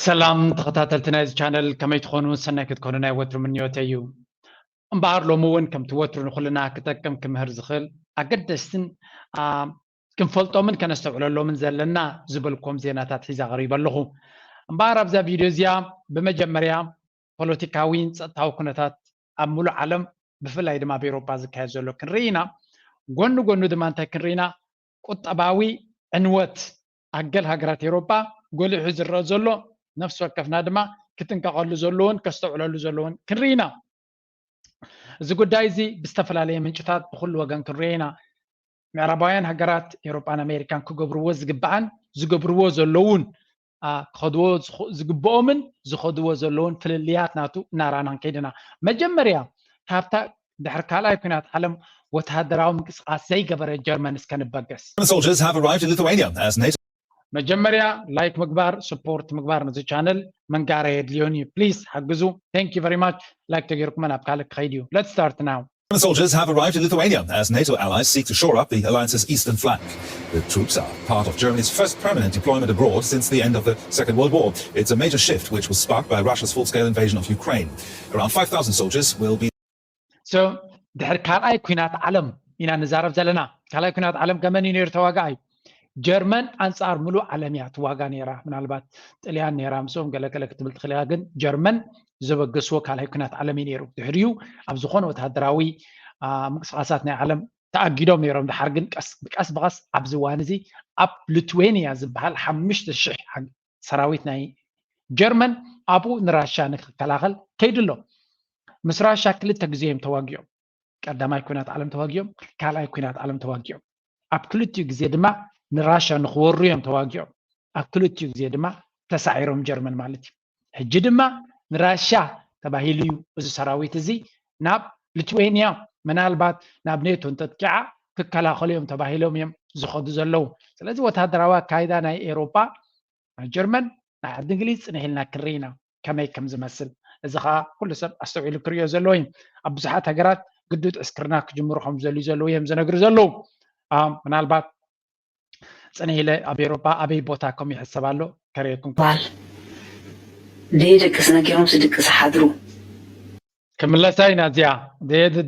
ሰላም ተኸታተልቲ ናይዚ ቻነል፣ ከመይ ትኾኑ? ሰናይ ክትኮኑ ናይ ወትሩ ምንዮተይ እዩ። እምበኣር ሎሚ እውን ከምቲ ወትሩ ንኹልና ክጠቅም ክምህር ዝኽእል ኣገደስትን ክንፈልጦምን ከነስተውዕለሎምን ዘለና ዝበልኩም ዜናታት ሒዛ ቀሪበ ኣለኹ። እምበኣር ኣብዛ ቪድዮ እዚኣ ብመጀመርያ ፖለቲካዊን ጸጥታዊ ኩነታት ኣብ ሙሉእ ዓለም ብፍላይ ድማ ኣብ ኤውሮጳ ዝካየድ ዘሎ ክንርኢ ኢና። ጎኒ ጎኑ ድማ እንታይ ክንርኢ ኢና? ቁጠባዊ ዕንወት ኣብ ገለ ሃገራት ኤውሮጳ ጎሊሑ ዝረአ ዘሎ፣ ነፍሲ ወከፍና ድማ ክጥንቀቐሉ ዘለዎን ከስተውዕለሉ ዘለዎን ክንርኢ ኢና። እዚ ጉዳይ እዚ ብዝተፈላለየ ምንጭታት ብኩሉ ወገን ክንሪኦ ኢና። ምዕራባውያን ሃገራት ኤውሮጳን ኣሜሪካን ክገብርዎ ዝግብኣን ዝገብርዎ ዘለውን ክኸድዎ ዝግብኦምን ዝኸድዎ ዘለውን ፍልልያት ናቱ እናራና ንከይድ ኢና። መጀመርያ ካብታ ድሕሪ ካልኣይ ኩናት ዓለም ወተሃደራዊ ምንቅስቃስ ዘይገበረ ጀርመን እስከ ንበገስ። German soldiers have arrived in Lithuania as NATO መጀመርያ ላይክ ምግባር፣ ስፖርት ምግባር ነዚ ቻነል መንጋረ የድልዮን እዩ። ፕሊዝ ሓግዙ። Thank you very much። ላይክ ተገይርኩመን ኣብ ካልእ ክኸይድ እዩ። Let's start now. German soldiers have arrived in Lithuania as NATO allies seek to shore up the alliance's eastern flank. The troops are part of Germany's first permanent deployment abroad since the end of the Second World War. It's a major shift which was sparked by Russia's full-scale invasion of Ukraine. Around five thousand soldiers will be So ድሕሪ ካልኣይ ኩናት ዓለም ኢና ንዛረብ ዘለና። ካልኣይ ኩናት ዓለም ከመን እዩ ነይሩ ተዋጋኣይ? ጀርመን ኣንጻር ምሉእ ዓለም እያ ትዋጋ ነይራ። ምናልባት ጥልያን ነይራ ምስኦም ገለገለ ክትብል ትኽእል ኢኻ፣ ግን ጀርመን ዘበገስዎ ካልኣይ ኩናት ዓለም እዩ ነይሩ። ድሕሪኡ ኣብ ዝኾነ ወተሃደራዊ ምንቅስቃሳት ናይ ዓለም ተኣጊዶም ነይሮም። ድሓር ግን ቀስ ብቐስ ኣብዚ እዋን እዚ ኣብ ሊትዌንያ ዝበሃል ሓሙሽተ ሽሕ ሰራዊት ናይ ጀርመን ኣብኡ ንራሻ ንክከላኸል ከይዱ ኣሎ። ምስ ራሻ ክልተ ግዜ እዮም ተዋጊኦም። ቀዳማይ ኩናት ዓለም ተዋጊኦም፣ ካልኣይ ኩናት ዓለም ተዋጊኦም። ኣብ ክልቲኡ ግዜ ድማ ንራሻ ንክወሩ እዮም ተዋጊኦም። ኣብ ክልቲኡ ግዜ ድማ ተሳዒሮም ጀርመን ማለት እዩ። ሕጂ ድማ ንራሻ ተባሂሉ እዩ እዚ ሰራዊት እዚ ናብ ሊትዌንያ ምናልባት ናብ ኔቶ እንተጥቂዓ ክከላኸሉ እዮም ተባሂሎም እዮም ዝኸዱ ዘለዉ። ስለዚ ወታደራዊ ኣካይዳ ናይ ኤውሮጳ ናይ ጀርመን ናይ ዓዲ እንግሊዝ ጽንሕ ኢልና ክንርኢ ኢና ከመይ ከም ዝመስል። እዚ ኸኣ ኩሉ ሰብ ኣስተውዒሉ ክርእዮ ዘለዎ እዩ። ኣብ ብዙሓት ሃገራት ግዱድ ዕስክርና ክጅምሩ ከም ዝደልዩ ዘለዉ እዮም ዝነግሩ ዘለዉ። ምናልባት ጽንሕ ኢለ ኣብ ኤውሮጳ ኣበይ ቦታ ከም ይሕሰብ ኣሎ ከርእየኩም። ባል ደየደቅስ ነጊሮም ስድቅስ ሓድሩ። ክምለሳ ኢና እዚኣ።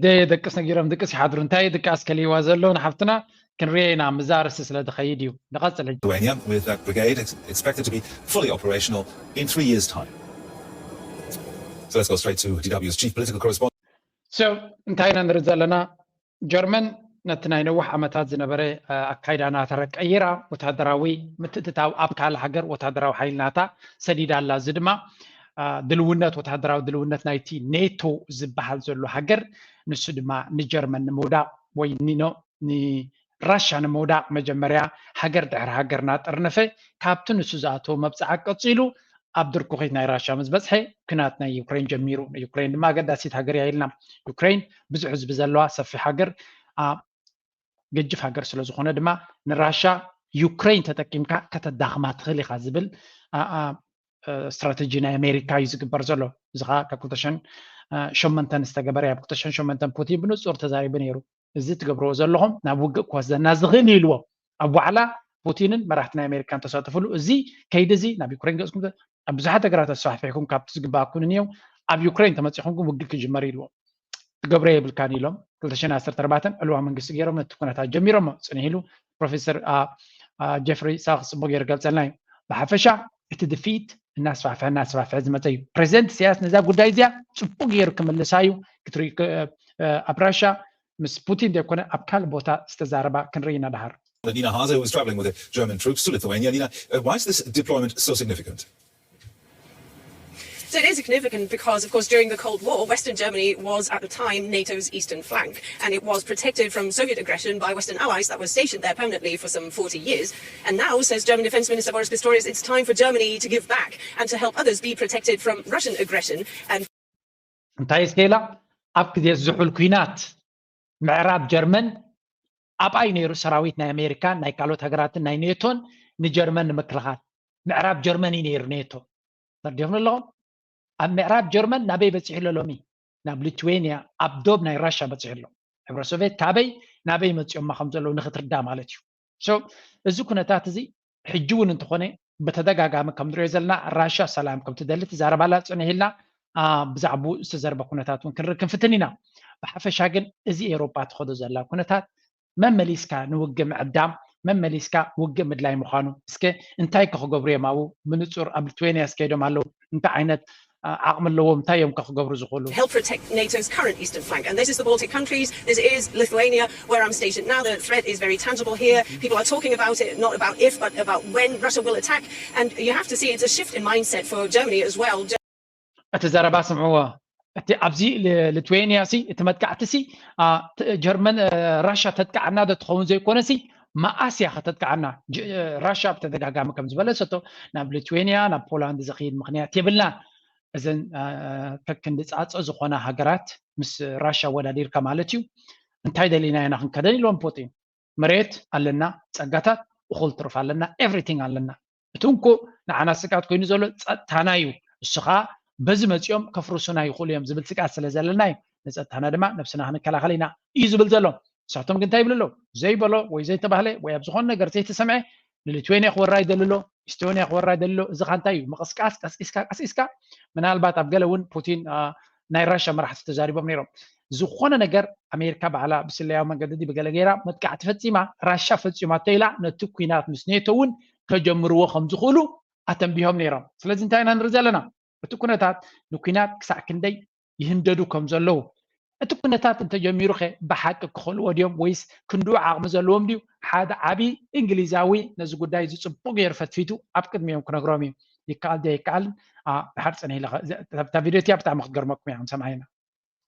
ደየደቅስ ነጊሮም ድቅስ ይሓድሩ። እንታይ ድቃስ ከልይዋ ዘሎ ንሓፍትና ክንርየ ኢና። ምዛ ርእሲ ስለ ዝኸይድ እዩ። ንቐጽል ሕጂ። Lithuania, with that brigade ex- expected to be fully operational in three years' time. So let's go straight to D W's chief political correspondent. So እንታይ ኢና ንርኢ ዘለና? ጀርመን ነቲ ናይ ነዊሕ ዓመታት ዝነበረ ኣካይዳ ናታ ቀይራ ወታደራዊ ምትእትታው ኣብ ካልእ ሃገር ወታደራዊ ሓይሊ ናታ ሰዲዳ ኣላ። እዚ ድማ ድልውነት፣ ወታደራዊ ድልውነት ናይቲ ኔቶ ዝበሃል ዘሎ ሃገር፣ ንሱ ድማ ንጀርመን ንምውዳቕ ወይ ንራሻ ንምውዳቕ መጀመርያ ሃገር ድሕሪ ሃገር እናጠርነፈ ካብቲ ንሱ ዝኣተወ መብፅዓ ቀፂሉ ኣብ ድርኩኺት ናይ ራሻ ምስ በፅሐ ኩናት ናይ ዩክሬን ጀሚሩ። ዩክሬን ድማ ኣገዳሲት ሃገር እያ ኢልና። ዩክሬን ብዙሕ ህዝቢ ዘለዋ ሰፊሕ ሃገር፣ ገጅፍ ሃገር ስለ ዝኾነ ድማ ንራሻ ዩክሬን ተጠቂምካ ከተዳኽማ ትኽእል ኢኻ ዝብል ስትራተጂ ናይ ኣሜሪካ እዩ ዝግበር ዘሎ። እዚ ከዓ ካብ ክልተ ሽሕን ሸሞንተን ዝተገበረ እዩ። ኣብ ክልተ ሽሕን ሸሞንተን ፑቲን ብንፁር ተዛሪቡ ነይሩ። እዚ ትገብርዎ ዘለኹም ናብ ውግእ ክወስደና ዝኽእል እዩ ኢልዎ ኣብ ዋዕላ ፑቲንን መራሕቲ ናይ ኣሜሪካን ተሳተፍሉ። እዚ ከይዲ እዚ ናብ ዩክሬን ገፅኩም ኣብ ብዙሓት ሃገራት ኣስፋሕፊሕኩም ካብቲ ዝግበኣኩም ንየው ኣብ ዩክሬን ተመፂኹም ግን ውግእ ክጅመር ኢልዎ። ትገብሮ የብልካን ኢሎም ክልተ ሽሕን ዓሰርተ ኣርባዕተን ዕልዋ መንግስቲ ገይሮም ነቲ ኩነታት ጀሚሮሞ። ፅንሕ ኢሉ ፕሮፌሰር ጀፍሪ ሳክስ ፅቡቅ ገይሩ ገልፀልና እዩ። ብሓፈሻ እቲ ድፊት እናስፋሕፈሐ እናስፋሕፈሐ ዝመፀ እዩ። ፕሬዚደንት ኢሳያስ ነዛ ጉዳይ እዚኣ ፅቡቅ ገይሩ ክምልሳ እዩ ክትርኢ። ኣብ ራሻ ምስ ፑቲን ዘይኮነ ኣብ ካልእ ቦታ ዝተዛረባ ክንርኢ ኢና ደሃር። Nina Haase, who is traveling with the German troops to Lithuania. Nina, uh, why is this deployment so significant? So it is significant because, of course, during the Cold War, Western Germany was at the time NATO's eastern flank, and it was protected from Soviet aggression by Western allies that were stationed there permanently for some forty years. And now, says German Defense Minister Boris Pistorius, it's time for Germany to give back and to help others be protected from Russian aggression. And እንታይ ስቴላ ኣብ ግዜ ዝሑል ኩናት ምዕራብ ጀርመን ኣብኣ እዩ ነይሩ ሰራዊት ናይ ኣሜሪካን ናይ ካልኦት ሃገራትን ናይ ኔቶን ንጀርመን ንምክልኻል ምዕራብ ጀርመን እዩ ነይሩ ኔቶ። ተርዲኹም ኣለኹም? ኣብ ምዕራብ ጀርመን ናበይ በፂሑ ኣሎ ሎሚ? ናብ ሊትዌንያ፣ ኣብ ዶብ ናይ ራሻ በፂሑ ኣሎ። ሕብረ ሶቪየት ካበይ ናበይ መፂኦማ ከም ዘለዉ ንክትርዳ ማለት እዩ። So እዚ ኩነታት እዚ ሕጂ እውን እንተኾነ ብተደጋጋሚ ከም ንሪኦ ዘለና ራሻ ሰላም ከም ትደሊ ትዛረባላ ጽንሕ ኢልና ብዛዕባኡ ዝተዘርበ ኩነታት እውን ክንርኢ ክንፍትን ኢና። ብሓፈሻ ግን እዚ ኤውሮጳ ትኸዶ ዘላ ኩነታት መመሊስካ ንውግእ ምዕዳም መመሊስካ ውግእ ምድላይ ምዃኑ እስከ እንታይ ከክገብሩ እዮም ኣብኡ ብንጹር ኣብ ሊትዌንያ ስከይዶም ኣለዉ እንታይ ዓይነት ዓቕሚ ኣለዎም እንታይ እዮም ከክገብሩ ዝኽእሉ help protect NATO's current eastern flank. And this is the Baltic countries, this is Lithuania, where I'm stationed now. The threat is very tangible here. People are talking about it, not about if, but about when Russia will attack. And you have to see it's a shift in mindset for Germany as well. እቲ ዘረባ ስምዕዎ እቲ ኣብዚ ሊትዌንያ ሲ እቲ መጥቃዕቲ ሲ ጀርመን ራሻ ተጥቃዓና ዶ ትኸውን ዘይኮነ ሲ መኣስ እያ ከተጥቃዓና ራሻ ብተደጋጋሚ ከም ዝበለሰቶ ናብ ሊትዌንያ ናብ ፖላንድ ዝኽይድ ምኽንያት የብልና እዘን ከክንድፃፀ ዝኾና ሃገራት ምስ ራሻ ወዳዲርካ ማለት እዩ እንታይ ደሊና ኢና ክንከደን ኢልዎም ፑቲን መሬት ኣለና ፀጋታት እኹል ትርፍ ኣለና everything ኣለና እቲ እንኮ ንዓና ስጋት ኮይኑ ዘሎ ፀጥታና እዩ እሱ ከዓ በዚ መፂኦም ከፍርሱና ይኽእሉ እዮም ዝብል ስጋት ስለ ዘለና እዩ ንፀጥታና ድማ ነብስና ክንከላኸል ኢና እዩ ዝብል ዘሎ ንሳቶም ግን እንታይ ይብሉ ኣለዉ ዘይበሎ ወይ ዘይተባህለ ወይ ኣብ ዝኾነ ነገር ዘይተሰምዐ ንሊትዌንያ ክወራይ ደልሎ ኢስቶንያ ክወራይ ደልሎ እዚ ካ እንታይ እዩ ምቕስቃስ ቀስቂስካ ቀስቂስካ ምናልባት ኣብ ገለ እውን ፑቲን ናይ ራሻ መራሕቲ ተዛሪቦም ነይሮም ዝኾነ ነገር ኣሜሪካ ባዕላ ብስለያዊ መንገዲ ብገለ ገይራ መጥቃዕቲ ፈፂማ ራሻ ፈፂማ ተይላ ነቲ ኩናት ምስ ኔቶ እውን ከጀምርዎ ከም ዝኽእሉ ኣተንቢሆም ነይሮም ስለዚ እንታይ ኢና ንርኢ ዘለና እቲ ኩነታት ንኩናት ክሳዕ ክንደይ ይህንደዱ ከም ዘለዉ እቲ ኩነታት እንተጀሚሩ ከ ብሓቂ ክኽእልዎ ድዮም ወይስ ክንድኡ ዓቕሚ ዘለዎም ድዩ ሓደ ዓብዪ እንግሊዛዊ ነዚ ጉዳይ እዚ ፅቡቅ ገይሩ ፈትፊቱ ኣብ ቅድሚኦም ክነግሮም እዩ ይከኣል ድያ ይከኣልን ድሓር ፅነ ኢለ እታ ቪድዮ እቲኣ ብጣዕሚ ክትገርመኩም እያ ሰምዓይና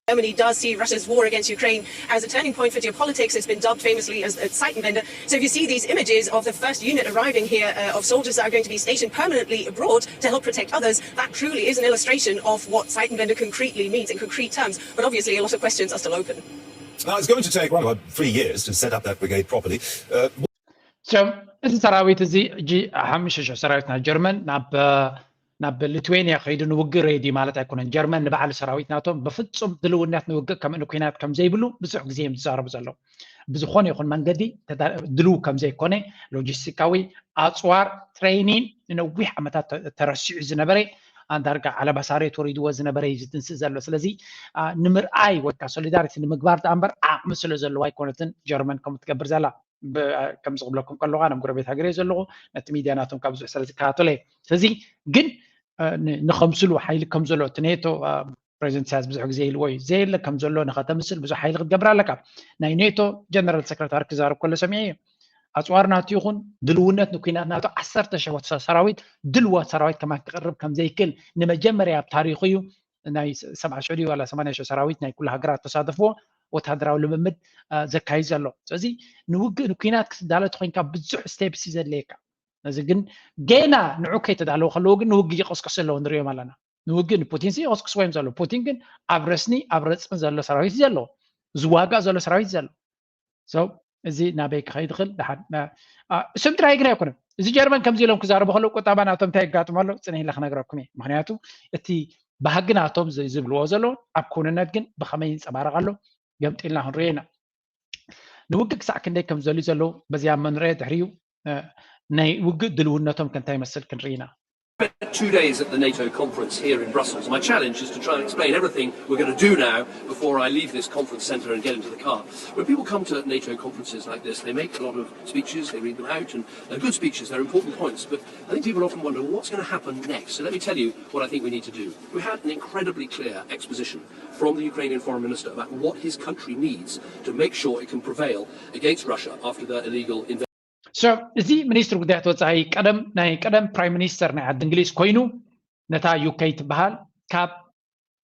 Germany does see Russia's war against Ukraine as a turning point for geopolitics. It's been dubbed famously as the Zeitenwende. So if you see these images of the first unit arriving here uh, of soldiers that are going to be stationed permanently abroad to help protect others, that truly is an illustration of what Zeitenwende concretely means in concrete terms. But obviously, a lot of questions are still open. Now, it's going to take around about three years to set up that brigade properly. Uh, So, እዚ ሰራዊት እዚ ሕጂ ሓሙሽተ ሽሕ ሰራዊት ናይ ጀርመን ናብ ናብ ሊትዌንያ ከይዱ ንውግእ ሬዲ ማለት ኣይኮነን ጀርመን ንባዕሉ ሰራዊት ናቶም ብፍፁም ድልውነት ንውግእ ከም ንኩናት ከም ዘይብሉ ብዙሕ ግዜ እዮም ዝዛረቡ ዘለዉ ብዝኾነ ይኹን መንገዲ ድልው ከም ዘይኮነ ሎጂስቲካዊ ኣፅዋር ትሬኒን ንነዊሕ ዓመታት ተረሲዑ ዝነበረ ዳርጋ ዓለባ ሳሬት ወሪድዎ ዝነበረ እዩ ዝትንስእ ዘሎ ስለዚ ንምርኣይ ወይ ከዓ ሶሊዳሪቲ ንምግባር ዳኣ እምበር ዓቕሚ ስለ ዘለዎ ኣይኮነትን ጀርመን ከም ትገብር ዘላ ከምዚ ክብለኩም ከለኹ ኣነ ጎረቤት ሃገር እየ ዘለኹ ነቲ ሚድያ ናቶም ካብ ብዙሕ ስለ ዝከታተሎ እየ ስለዚ ግን ንኸምስሉ ሓይሊ ከም ዘሎ እቲ ኔቶ ፕሬዚደንት ኢሳያስ ብዙሕ ግዜ ኢልዎ እዩ ዘየለ ከም ዘሎ ንኸተምስል ብዙሕ ሓይሊ ክትገብር ኣለካ ናይ ኔቶ ጀነራል ሰክረታሪ ክዛረብ ከሎ ሰሚዐ እዩ ኣፅዋር ናቱ ይኹን ድልውነት ንኩናት ናቱ ዓሰርተ ሸሕ ሰራዊት ድልዋ ሰራዊት ከማን ክቅርብ ከም ዘይክእል ንመጀመርያ ኣብ ታሪኹ እዩ ናይ ሰብዓ ሽሕ ድዩ ዋላ ሰማንያ ሽሕ ሰራዊት ናይ ኩሉ ሃገራት ተሳተፍዎ ወታደራዊ ልምምድ ዘካይድ ዘሎ ስለዚ ንውግእ ንኩናት ክትዳለ ተኮይንካ ብዙሕ ስቴፕስ ዘድለየካ ነዚ ግን ገና ንዑ ከይተዳለወ ከለዎ ግን ንውግእ ይቀስቀሱ ኣለዎ ንሪኦም ኣለና ንውግእ ንፑቲን ይቀስቅስዎ እዮም ዘለዉ ፑቲን ግን ኣብ ረስኒ ኣብ ረፅሚ ዘሎ ሰራዊት ዘሎ ዝዋጋእ ዘሎ ሰራዊት ዘሎ እዚ ናበይ ክኸይድ ይኽእል ድሓን እሶም ጥራይ ግን ኣይኮነን እዚ ጀርመን ከምዚ ኢሎም ክዛረቡ ከለዉ ቁጣባ ናቶም እንታይ የጋጥሞ ኣሎ ፅንሕ ኢለ ክነግረኩም እየ ምክንያቱ እቲ ባህጊ ናቶም ዝብልዎ ዘለዉ ኣብ ክውንነት ግን ብኸመይ ይንፀባረቕ ኣሎ ገምጢልና ክንሪኦ ኢና ንውግእ ክሳዕ ክንደይ ከም ዝደልዩ ዘለዉ በዚኣ መንርአ ድሕሪኡ ናይ ውግእ ድልውነቶም ከንታይ ይመስል ክንርኢ ኢና spent two days at the NATO conference here in Brussels. My challenge is to try and explain everything we're going to do now before I leave this conference centre and get into the car. When people come to NATO conferences like this, they make a lot of speeches, they read them out, and they're good speeches, they're important points. But I think people often wonder, well, what's going to happen next? So let me tell you what I think we need to do. We had an incredibly clear exposition from the Ukrainian foreign minister about what his country needs to make sure it can prevail against Russia after their illegal invasion. So እዚ ሚኒስትሪ ጉዳያት ወፃኢ ቀደም ናይ ቀደም ፕራይም ሚኒስተር ናይ ዓዲ እንግሊዝ ኮይኑ ነታ ዩኬ ትበሃል ካብ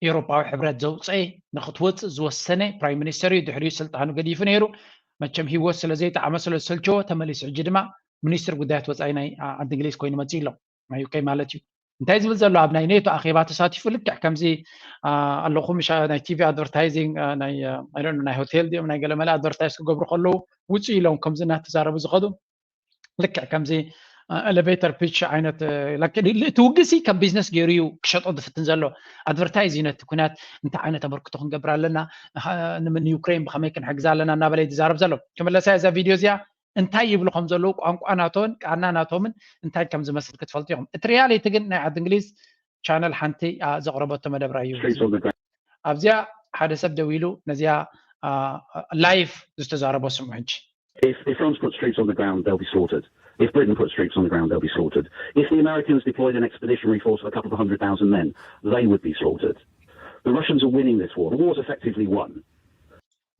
ኤውሮጳዊ ሕብረት ዘውፀኤ ንክትወፅእ ዝወሰነ ፕራይም ሚኒስተር እዩ ድሕሪኡ ስልጣኑ ገዲፉ ነይሩ መቸም ሂወት ስለ ዘይጠዓመ ስለ ዝሰልቸዎ ተመሊሱ ሕጂ ድማ ሚኒስትሪ ጉዳያት ወፃኢ ናይ ዓዲ እንግሊዝ ኮይኑ መፅኡ ኣሎ ናይ ዩኬ ማለት እዩ እንታይ ዝብል ዘሎ ኣብ ናይ ኔቶ ኣኼባ ተሳቲፉ ልክዕ ከምዚ ኣለኹም ናይ ቲቪ ኣድቨርታይዚንግ ናይ ሆቴል ድኦም ናይ ገለመለ ኣድቨርታይዝ ክገብሩ ከለዉ ውፅእ ኢሎም ከምዚ እናተዛረቡ ዝኸዱ ልክዕ ከምዚ ኤሌቬተር ፒች ዓይነት እቲ ውግእ ሲ ከም ቢዝነስ ገይሩ እዩ ክሸጦ ዝፍትን ዘሎ ኣድቨርታይዝ እዩ ነቲ ኩናት እንታይ ዓይነት ኣበርክቶ ክንገብር ኣለና ንዩክሬን ብከመይ ክንሕግዛ ኣለና እናበለ ዝዛረብ ዘሎ ክምለሳ እዛ ቪድዮ እዚኣ እንታይ ይብሉ ከም ዘለዉ፣ ቋንቋ ናቶምን ቃና ናቶምን እንታይ ከም ዝመስል ክትፈልጡ ኢኹም። እቲ ሪያሊቲ ግን ናይ ዓዲ እንግሊዝ ቻነል ሓንቲ ዘቕረበቶ መደብ ራዩ ኣብዚኣ ሓደ ሰብ ደው ኢሉ ነዚኣ ላይፍ ዝተዛረቦ ስምዑ ሕጂ። If France puts troops on the ground, they'll be slaughtered. If Britain puts troops on the ground, they'll be slaughtered. If the Americans deployed an expeditionary force of a couple of hundred thousand men, they would be slaughtered. The Russians are winning this war. The war's effectively won.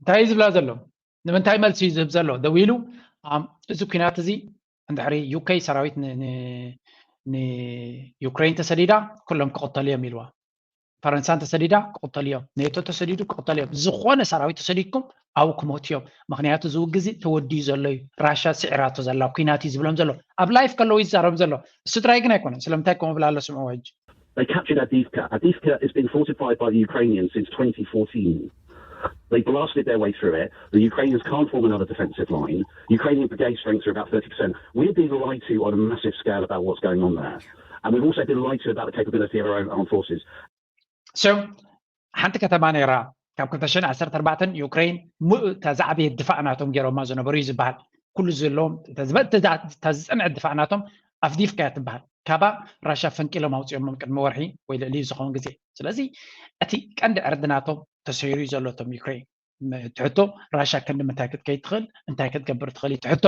እንታይ ዝብላ ዘሎ? ንምንታይ መልሲ ዝህብ ዘሎ? ደው ኢሉ እዚ ኩናት እዚ እንድሕሪ ዩኬ ሰራዊት ንዩክሬን ተሰዲዳ ኩሎም ክቕተሉ እዮም ኢልዋ። ፈረንሳ እንተሰዲዳ ክቕተሉ እዮም፣ ኔቶ ተሰዲዱ ክቕተሉ እዮም። ዝኾነ ሰራዊት ተሰዲድኩም ኣብኡ ክሞቱ እዮም። ምክንያቱ እዚ ውግእ እዚ ተወዲኡ ዘሎ እዩ። ራሻ ስዒራቶ ዘላ ኩናት እዩ ዝብሎም ዘሎ። ኣብ ላይፍ ከለዉ ይዛረብ ዘሎ። እሱ ጥራይ ግን ኣይኮነን። ስለምንታይ ከምኡ ብላ ኣሎ ስምዕዎ ሕጂ። They captured Avdiivka. Avdiivka has been fortified by the Ukrainians since twenty fourteen. They blasted their way through it. The Ukrainians can't form another defensive line. Ukrainian brigade strengths are about thirty percent. We're being lied to on a massive scale about what's going on there. And we've also been lied to about the capability of our own armed forces. So ሓንቲ ከተማ ነይራ ካብ ክልተ ሽሕን ዓሰርተ ኣርባዕተን ዩክሬን ሙእ እታ ዝዓበየ ድፋዕ ናቶም ገይሮማ ዝነበሩ እዩ ዝበሃል። ኩሉ ዘለዎም እታ ዝበ- እታ ዝፀንዐ ድፋዕ ናቶም ኣፍዲፍካ እያ ትበሃል። ካባ ራሻ ፈንቂሎም ኣውፂኦሞም ቅድሚ ወርሒ ወይ ልዕሊ ዝኸውን ግዜ። ስለዚ እቲ ቀንዲ ዕርዲ ናቶም ተሰይሩ እዩ ዘሎ። እቶም ዩክሬን ትሕቶ ራሻ ክንዲ ምንታይ ክትከይድ ትኽእል እንታይ ክትገብር ትኽእል እዩ ትሕቶ።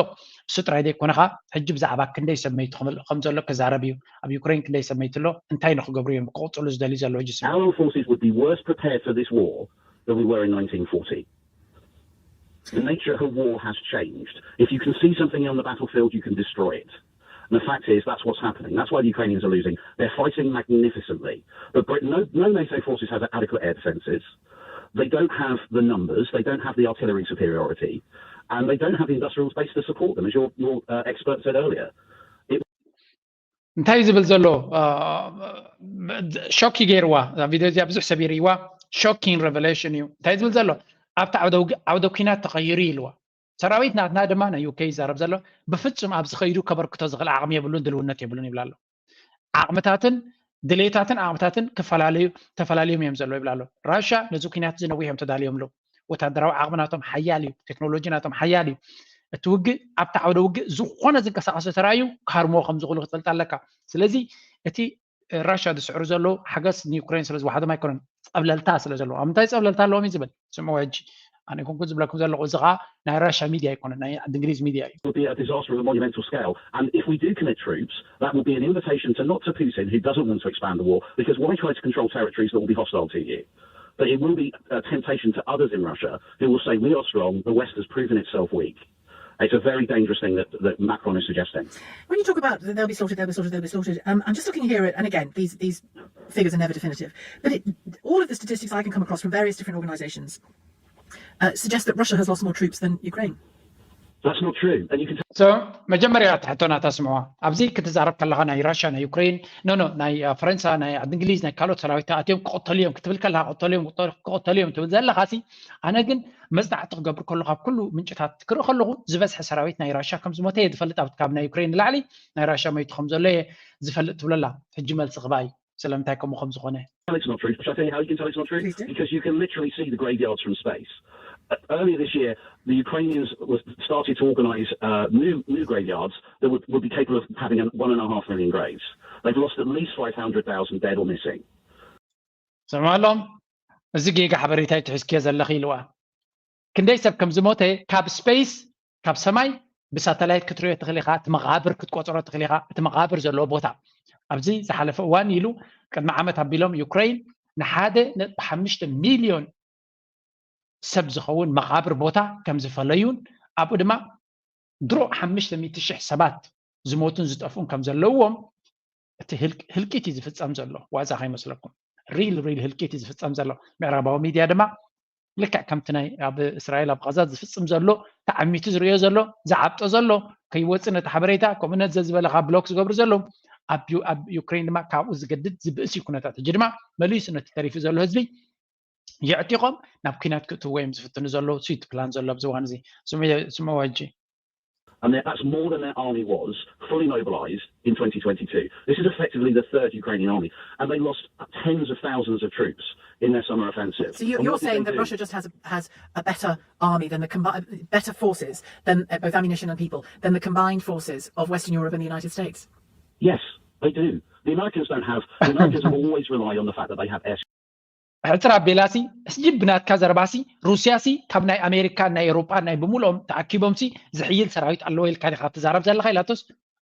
እሱ ጥራይ ዘይኮነ ኸዓ ሕጂ ብዛዕባ ክንደይ ሰብ መይቱ ከም ዘሎ ክዛረብ እዩ። ኣብ ዩክሬን ክንደይ ሰብ መይቱ ኣሎ እንታይ ንክገብሩ እዮም ክቕፅሉ ዝደልዩ ዘለዉ ሕጂ ስምዑ። Our forces would be worse prepared for this war than we were in nineteen forty. The nature of war has changed. If you can see something on the battlefield, you can destroy it. And the fact is, that's what's happening. That's why the Ukrainians are losing. They're fighting magnificently. But Britain, no, no NATO forces has adequate air defences. They don't have the numbers. They don't have the artillery superiority. And they don't have the industrial base to support them, as your, your uh, expert said earlier. እንታይ እዩ ዝብል ዘሎ? ሾክ ገይርዋ። እዛ ቪድዮ እዚኣ ብዙሕ ሰብ ይርእይዋ። Shocking revelation እዩ። እንታይ ዝብል ዘሎ? ኣብቲ ዓውደ ኩናት ተቐይሩ ኢልዋ። ሰራዊት ናትና ድማ ናይ ዩኬ ይዛረብ ዘሎ ብፍጹም ኣብ ዝኸይዱ ከበርክቶ ዝኽእል ዓቕሚ የብሉን፣ ድልውነት የብሉን ይብላ ኣሎ። ዓቕምታትን ድሌታትን ዓቕምታትን ክፈላለዩ ተፈላለዮም እዮም ዘለዉ ይብላ ኣሎ። ራሻ ነዚ ኩናት እዚ ነዊሕ እዮም ተዳልዮም ኣለዉ። ወታደራዊ ዓቕሚ ናቶም ሓያል እዩ፣ ቴክኖሎጂ ናቶም ሓያል እዩ። እቲ ውግእ ኣብቲ ዓውደ ውግእ ዝኾነ ዝንቀሳቐሰ ተራእዩ ክሃርምዎ ከም ዝኽእሉ ክትፈልጥ ኣለካ። ስለዚ እቲ ራሻ ዝስዕሩ ዘለዉ ሓገዝ ንዩክሬን ስለ ዝወሓዶም ኣይኮነን፣ ጸብለልታ ስለ ዘለዎ። ኣብ ምንታይ ጸብለልታ ኣለዎም እዩ ዝብል ስምዕዎ ሕጂ። ኣነ ኮንኩ ዝብለኩም ዘለኹ እዚ ኸዓ ናይ ራሻ ሚድያ ኣይኮነን፣ ናይ ዓዲ እንግሊዝ ሚድያ እዩ። It would be a disaster of a monumental scale. And if we do commit troops, that would be an invitation to not to Putin, who doesn't want to expand the war, because why try to control territories that will be hostile to you? But it will be a temptation to others in Russia who will say, we are strong, the West has proven itself weak. It's a very dangerous thing that, that Macron is suggesting. When you talk about they'll be slaughtered, they'll be slaughtered, they'll be slaughtered, um, I'm just looking here at, and again, these, these figures are never definitive, but it, all of the statistics I can come across from various different organizations uh, suggest that Russia has lost more troops than Ukraine. That's not true. And you can So መጀመርያ ትሕቶ ናታ ስምዕዋ። ኣብዚ ክትዛረብ ከለኻ ናይ ራሽያ ናይ ዩክሬን ኖ ኖ ናይ ፈረንሳ ናይ ዓዲ እንግሊዝ ናይ ካልኦት ሰራዊት ኣትዮም ክቐተሉ እዮም ክትብል ከለኻ ክቐተሉ እዮም ትብል ዘለኻ ሲ ኣነ ግን መጽናዕቲ ክገብር ከሎ ካብ ኩሉ ምንጭታት ክርኢ ከለኹ ዝበዝሐ ሰራዊት ናይ ራሽያ ከም ዝሞተ እየ ዝፈልጥ ኣብ ካብ ናይ ዩክሬን ንላዕሊ ናይ ራሽያ መይቱ ከም ዘሎ እየ ዝፈልጥ ትብለላ ሕጂ መልሲ ክባይ ስለምንታይ ከምኡ ከም ዝኾነ It's not true. Shall I tell you how you can tell it's not true? Please do. Because you can literally see the graveyards from space. Uh, Earlier this year, the Ukrainians was started to organise uh, new new graveyards that would, would be capable of having a, one and a half million graves. They've lost at least five hundred thousand dead or missing. ስምዓሎም እዚ ጌጋ ሓበሬታ እዩ ትሕዝክዮ ዘለኺ ኢልዋ። ክንደይ ሰብ ከም ዝሞተ ካብ ስፔስ ካብ ሰማይ ብሳተላይት ክትሪኦ ትኽእል ኢኻ፣ እቲ መቓብር ክትቆፅሮ ትኽእል ኢኻ። እቲ መቓብር ዘለዎ ቦታ ኣብዚ ዝሓለፈ እዋን ኢሉ ቅድሚ ዓመት ኣቢሎም ዩክሬን ንሓደ ነጥቢ ሓሙሽተ ሚልዮን ሰብ ዝኸውን መቓብር ቦታ ከም ዝፈለዩን ኣብኡ ድማ ድሮ ሓሙሽተ ሚእቲ ሽሕ ሰባት ዝሞቱን ዝጠፍኡን ከም ዘለውዎም እቲ ህልቂት እዩ ዝፍፀም ዘሎ። ዋዛ ከይመስለኩም ሪል ሪል ህልቂት እዩ ዝፍፀም ዘሎ። ምዕራባዊ ሚድያ ድማ ልክዕ ከምቲ ናይ ኣብ እስራኤል ኣብ ቃዛ ዝፍፅም ዘሎ ተዓሚቱ ዝሪኦ ዘሎ ዝዓብጦ ዘሎ ከይወፅእ ነቲ ሓበሬታ ከምኡ ነዘ ዝበለካ ብሎክ ዝገብሩ ዘለዉ ኣብ ዩክሬን ድማ ካብኡ ዝገድድ ዝብእስ እዩ ኩነታት። ሕጂ ድማ መሊሱ ነቲ ተሪፉ ዘሎ ህዝቢ የዕጢቖም ናብ ኩናት ክእትዎ እዮም ዝፍትኑ ዘለዉ። ስዊት ፕላን ዘሎ ኣብዚ እዋን እዚ ስምዕዎ ሕጂ And that- that's more than their army was fully mobilized in twenty twenty-two. This is effectively the third Ukrainian army, and they lost tens of thousands of troops in their summer offensive. So you, And you're what did saying they that do? Russia just has has a better army than the combi- better forces than uh, both ammunition and people than the combined forces of Western Europe and the United States. Yes, they do. The Americans don't have. The Americans have always relied on the fact that they have air ሕፅር ኣቤላሲ ሕጂ ብናትካ ዘረባሲ ሩስያሲ ካብ ናይ ኣሜሪካ ናይ ኤውሮጳ ናይ ብምልኦም ተኣኪቦምሲ ዝሕይል ሰራዊት ኣለዎ ኢልካ ዲኻ ትዛረብ ዘለኻ ኢላቶስ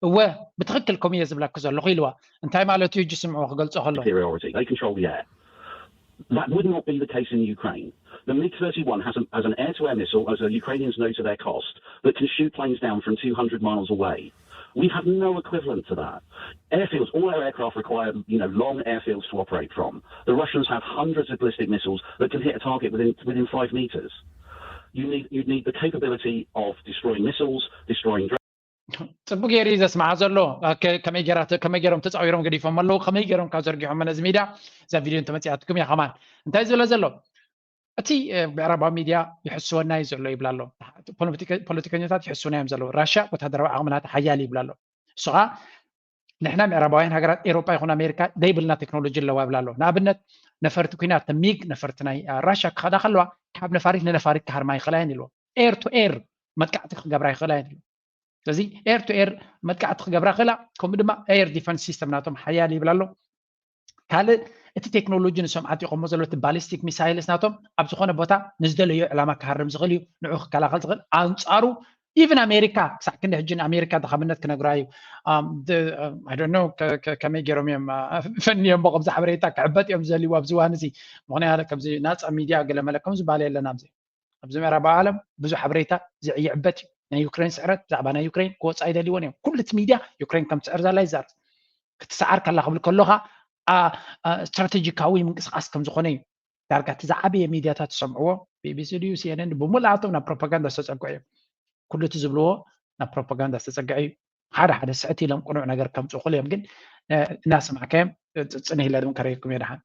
እወ ብትኽክል ከምኡ እየ ዝብለኪ ዘለኹ ኢልዋ እንታይ ማለት እዩ ሕጂ ስምዕዎ ክገልፆ ከሎ superiority. They control the air. That would not be the case in Ukraine. The MiG thirty-one has, an, has an air-to-air missile, as the Ukrainians know to their cost, that can shoot planes down from two hundred miles away. We have no equivalent to that. Airfields, all our aircraft require, you know, long airfields to operate from. The Russians have hundreds of ballistic missiles that can hit a target within within five meters. You need you need the capability of destroying missiles, destroying drones. ፅቡቅ ገይሩ እዩ ዘስማዓ ዘሎ ከመይ ገይሮም ተፃዊሮም ገዲፎም ኣለዉ ከመይ ገይሮም ካብ ዘርጊሖም ነዚ ሚድያ እዛ ቪድዮ እንተመፅኣትኩም እያ ከማን እንታይ ዝብለ ዘሎ እቲ ምዕራባዊ ሚድያ ይሕስወና እዩ ዘሎ ይብላ ኣሎ ፖለቲከኛታት ይሕስውና እዮም ዘለዉ ራሽያ ወታደራዊ ዓቕምናት ሓያል ይብላ ኣሎ እሱ ከዓ ንሕና ምዕራባውያን ሃገራት ኤሮጳ ይኹን ኣሜሪካ ዘይብልና ቴክኖሎጂ ኣለዋ ይብላ ኣሎ ንኣብነት ነፈርቲ ኩናት ሚግ ነፈርቲ ናይ ራሽያ ክኸዳ ከለዋ ካብ ነፋሪት ንነፋሪት ክሃርማ ይኽእላ እየን ኢልዎ ኤር ቱ ኤር መጥቃዕቲ ክገብራ ይኽእላ እየን ኢልዎ ስለዚ ኤር ቱ ኤር መጥቃዕቲ ክገብራ ክእላ ከምኡ ድማ ኤር ዲፈንስ ሲስተም ናቶም ሓያል ይብል ኣሎ ካልእ እቲ ቴክኖሎጂ ንሶም ዓጢቆሞ ዘሎ እቲ ባሊስቲክ ሚሳይልስ ናቶም ኣብ ዝኾነ ቦታ ንዝደለዮ ዕላማ ክሃርም ዝኽእል እዩ ንዑ ክከላኸል ዝኽእል ኣንፃሩ ኢቨን ኣሜሪካ ክሳዕ ክንዲ ሕጂ ንኣሜሪካ ድኻምነት ክነግራ እዩ ከመይ ገይሮም እዮም ፈንዮም ከምዚ ሓበሬታ ክዕበጥ እዮም ዝደልይዎ ኣብዚ ዋን እዚ ምክንያቱ ከምዚ ናፃ ሚድያ ገለመለ ከም ዝበሃል የለን ኣብዚ ኣብዚ ምዕራባዊ ዓለም ብዙሕ ሓበሬታ ይዕበት እዩ ናይ ዩክሬን ስዕረት ብዛዕባ ናይ ዩክሬን ክወፃ ኣይደልይዎን እዮም ኩሉ እቲ ሚድያ ዩክሬን ከም ትስዕር ዘላ ይዛረብ ክትስዓር ከላ ክብል ከለካ ስትራቴጂካዊ ምንቅስቃስ ከም ዝኾነ እዩ ዳርጋ እቲ ዝዓበየ ሚድያታት ዝሰምዕዎ ቢቢሲ ድዩ ሲኤንኤን ብምልኣቶም ናብ ፕሮፓጋንዳ ዝተፀግዑ እዮም ኩሉ እቲ ዝብልዎ ናብ ፕሮፓጋንዳ ዝተፀግዐ እዩ ሓደ ሓደ ስዕት ኢሎም ቅኑዕ ነገር ከምፅኡ ክእል እዮም ግን እናሰማዕካዮም ፅንህ ኢለ ድም ከረየኩም እየ ድሓን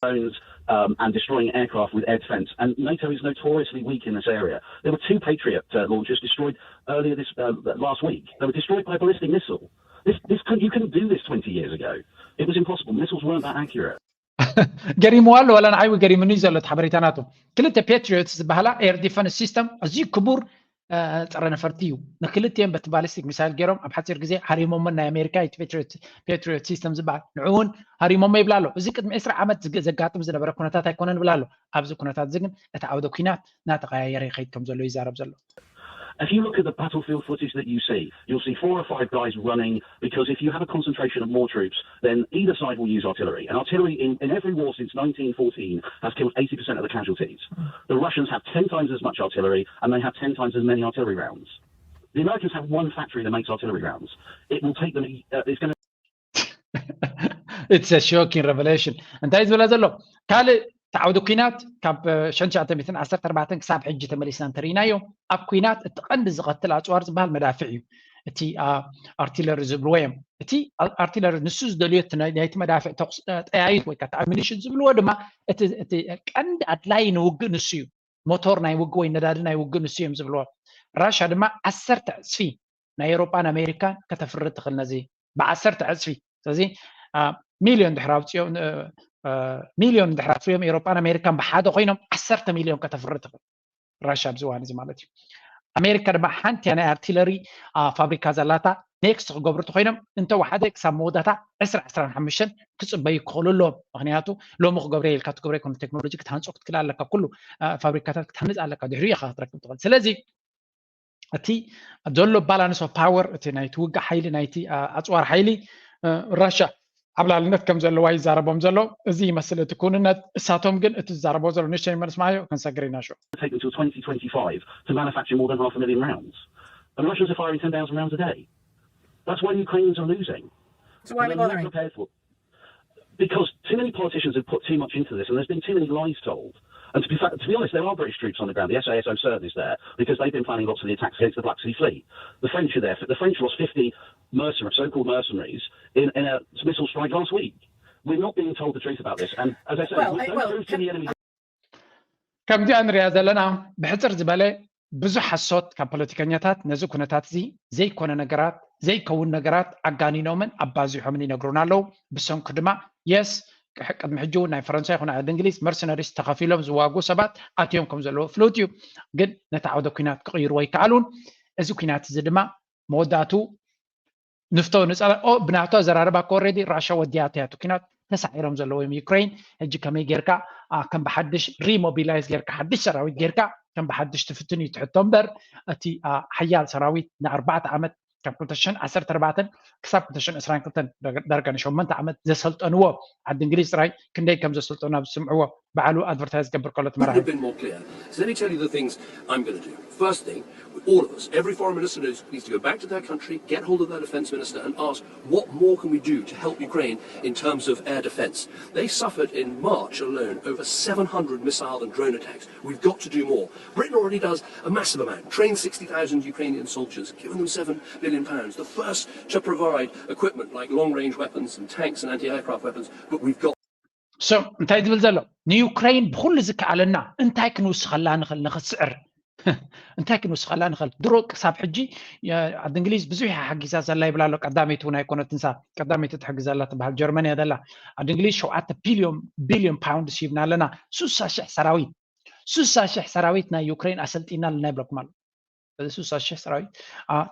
drones um, and destroying aircraft with air defense. And NATO is notoriously weak in this area. There were two Patriot uh, launchers destroyed earlier this uh, last week. They were destroyed by a ballistic missile. This, this could, you couldn't do this twenty years ago. It was impossible. Missiles weren't that accurate. ገሪምዋ ኣሎ ዋላ ንዓይ ገሪምኒ እዩ ዘሎ ሓበሬታ ናቱ ክልተ ፓትሪዮትስ ዝበሃላ ኤር ዲፈንስ ሲስተም ኣዝዩ ክቡር ፀረ ነፈርቲ እዩ ንክልቲኦም በቲ ባሊስቲክ ሚሳይል ገይሮም ኣብ ሓፂር ግዜ ሃሪሞመን ናይ ኣሜሪካ ፓትሪዮት ሲስተም ዝበሃል ንዕውን ሃሪሞሞ ይብላ ኣሎ እዚ ቅድሚ ዕስራ ዓመት ዘጋጥም ዝነበረ ኩነታት ኣይኮነን ይብላ ኣሎ ኣብዚ ኩነታት እዚ ግን እቲ ዓውደ ኩናት እናተቀያየረ ይኸይድ ከም ዘሎ ይዛረብ ዘሎ If you look at the battlefield footage that you see, you'll see four or five guys running because if you have a concentration of more troops, then either side will use artillery. And artillery in, in every war since nineteen fourteen has killed eighty percent of the casualties. The Russians have ten times as much artillery and they have ten times as many artillery rounds. The Americans have one factory that makes artillery rounds. It will take them, uh, it's going to It's a shocking revelation. እንታይ ዝበለ ዘሎ ካልእ ተዓውዲ ኩናት ካብ ሸንሻተ ሚትን ዓሰርተ ኣርባዕተን ክሳብ ሕጂ ተመሊስና እንተርኢናዮ ኣብ ኩናት እቲ ቀንዲ ዝቐትል ኣፅዋር ዝበሃል መዳፍዕ እዩ እቲ ኣርቲለሪ ዝብልዎ እዮም እቲ ኣርቲለሪ ንሱ ዝደልዮ ናይቲ መዳፍዕ ተኩስ ጠያይት ወይ ከዓ ኣሚኒሽን ዝብልዎ ድማ እቲ ቀንዲ ኣድላይ ንውግእ ንሱ እዩ ሞቶር ናይ ውግእ ወይ ነዳዲ ናይ ውግእ ንሱ እዮም ዝብልዎ ራሻ ድማ ዓሰርተ ዕፅፊ ናይ ኤሮጳን ኣሜሪካን ከተፍሪ ትኽእል ነዚ ብዓሰርተ ዕፅፊ ስለዚ ሚልዮን ድሕር ኣውፅኦም ሚልዮን ድሕር ኣፍርዮም ኤሮጳን ኣሜሪካን ብሓደ ኮይኖም ዓሰርተ ሚልዮን ከተፍሪ ትኽእል ራሻ ኣብዚ እዋን እዚ ማለት እዩ ኣሜሪካ ድማ ሓንቲ ናይ ኣርቲለሪ ፋብሪካ ዘላታ ኔክስት ክገብሩ ተኮይኖም እንተወሓደ ክሳብ መወዳእታ ዕስራ ዕስራን ሓሙሽተን ክፅበዩ ክኽእሉ ኣለዎም ምክንያቱ ሎሚ ክገብረ ኢልካ ትገብረ ይኮነ ቴክኖሎጂ ክትሃንፆ ክትክእል ኣለካ ኩሉ ፋብሪካታት ክትሃንፅ ኣለካ ድሕሪኡ ኢካ ክትረክብ ትኽእል ስለዚ እቲ ዘሎ ባላንስ ኦፍ ፓወር እቲ ናይቲ ውግእ ሓይሊ ናይቲ ኣፅዋር ሓይሊ ራሻ ዓብላልነት ከም ዘለዋ ይዛረቦም ዘሎ እዚ ይመስል እቲ ክውንነት እሳቶም ግን እቲ ዝዛረቦ ዘሎ ንሽተይ መልስ ማዮ ክንሰግር ኢና ሹ take until twenty twenty-five to manufacture more than half a million rounds. And Russians are firing ten thousand rounds a day. That's why the Ukrainians are losing. So why are we They're not bothering? prepared for Because too many politicians have put too much into this and there's been too many lies told. And to be, fa- to be honest, there are British troops on the ground. The S A S, I'm certain, is there because they've been planning lots of the attacks against the Black Sea Fleet. The French are there. The French lost fifty mercenaries, so-called mercenaries, in, in a missile strike last week. We're not being told the truth about this. And as I say, Well, we I- don't well, go to can- the enemy. ከምዚኣ ንሪኣ ዘለና ብሕፅር ዝበለ ብዙሕ ሓሶት ካብ ፖለቲከኛታት ነዚ ኩነታት እዚ ዘይኮነ ነገራት ዘይከውን ነገራት ኣጋኒኖምን ኣባዚሖምን ይነግሩና ኣለዉ። ብሰንኩ ድማ የስ ቅድሚ ሕጂ እውን ናይ ፈረንሳይ ይኹን ዓዲ እንግሊዝ መርሰነሪስ ተኸፊሎም ዝዋጉ ሰባት ኣትዮም ከም ዘለዉ ፍሉጥ እዩ። ግን ነቲ ዓውደ ኩናት ክቕይርዎ ኣይከኣሉን። እዚ ኩናት እዚ ድማ መወዳእቱ ንፍቶ ንፀላ ብናቶ ኣዘራርባ ኮረዲ ራሻ ወዲያታ እያ ኩናት ተሳዒሮም ዘለዎም ዩክሬን። ሕጂ ከመይ ጌርካ ከም ብሓድሽ ሪሞቢላይዝ ጌርካ ሓድሽ ሰራዊት ጌርካ ከም ብሓድሽ ትፍትን እዩ ትሕቶ እምበር፣ እቲ ሓያል ሰራዊት ንኣርባዕተ ዓመት ካብ ክልተ ሽሕን ዓሰርተ ኣርባዕተን ክሳብ ክልተ ሽሕን ዕስራን ክልተን ዳርጋ ንሸመንተ ዓመት ዘሰልጠንዎ ዓዲ እንግሊዝ ጥራይ ክንደይ ከም ዘሰልጠኑ ኣብ ዝስምዕዎ ባዕሉ ኣድቨርታይዝ ገብር ከሎ ትመራሒ። Let me tell you the things I'm going to do. First thing, all of us, every foreign minister knows, needs to go back to their country, get hold of their defense minister and ask, what more can we do to help Ukraine in terms of air defense? They suffered in March alone over seven hundred missile and drone attacks. We've got to do more. Britain already does a massive amount. Trained sixty thousand Ukrainian soldiers, given them seven billion pounds. The first to provide equipment like long-range weapons and tanks and anti-aircraft weapons, but we've got So እንታይ ዝብል ዘሎ ንዩክሬን ብኩሉ ዝከኣለና እንታይ ክንውስኸላ ንኽእል ንኽስዕር እንታይ ክንውስኸላ ንኽእል? ድሮ ክሳብ ሕጂ ዓዲ እንግሊዝ ብዙሕ ሓጊዛ ዘላ ይብል ኣሎ። ቀዳመይቲ እውን ኣይኮነትንሳ ቀዳመይቲ ትሕግዘላ ትበሃል ጀርመን እያ ዘላ። ዓዲ እንግሊዝ ሸውዓተ ቢልዮን ቢልዮን ፓውንድ ሂብና ኣለና። ሱሳ ሽሕ ሰራዊት ሱሳ ሽሕ ሰራዊት ናይ ዩክሬን ኣሰልጢና ኣለና ይብለኩም ኣሎ። እዚ ሱሳ ሽሕ ሰራዊት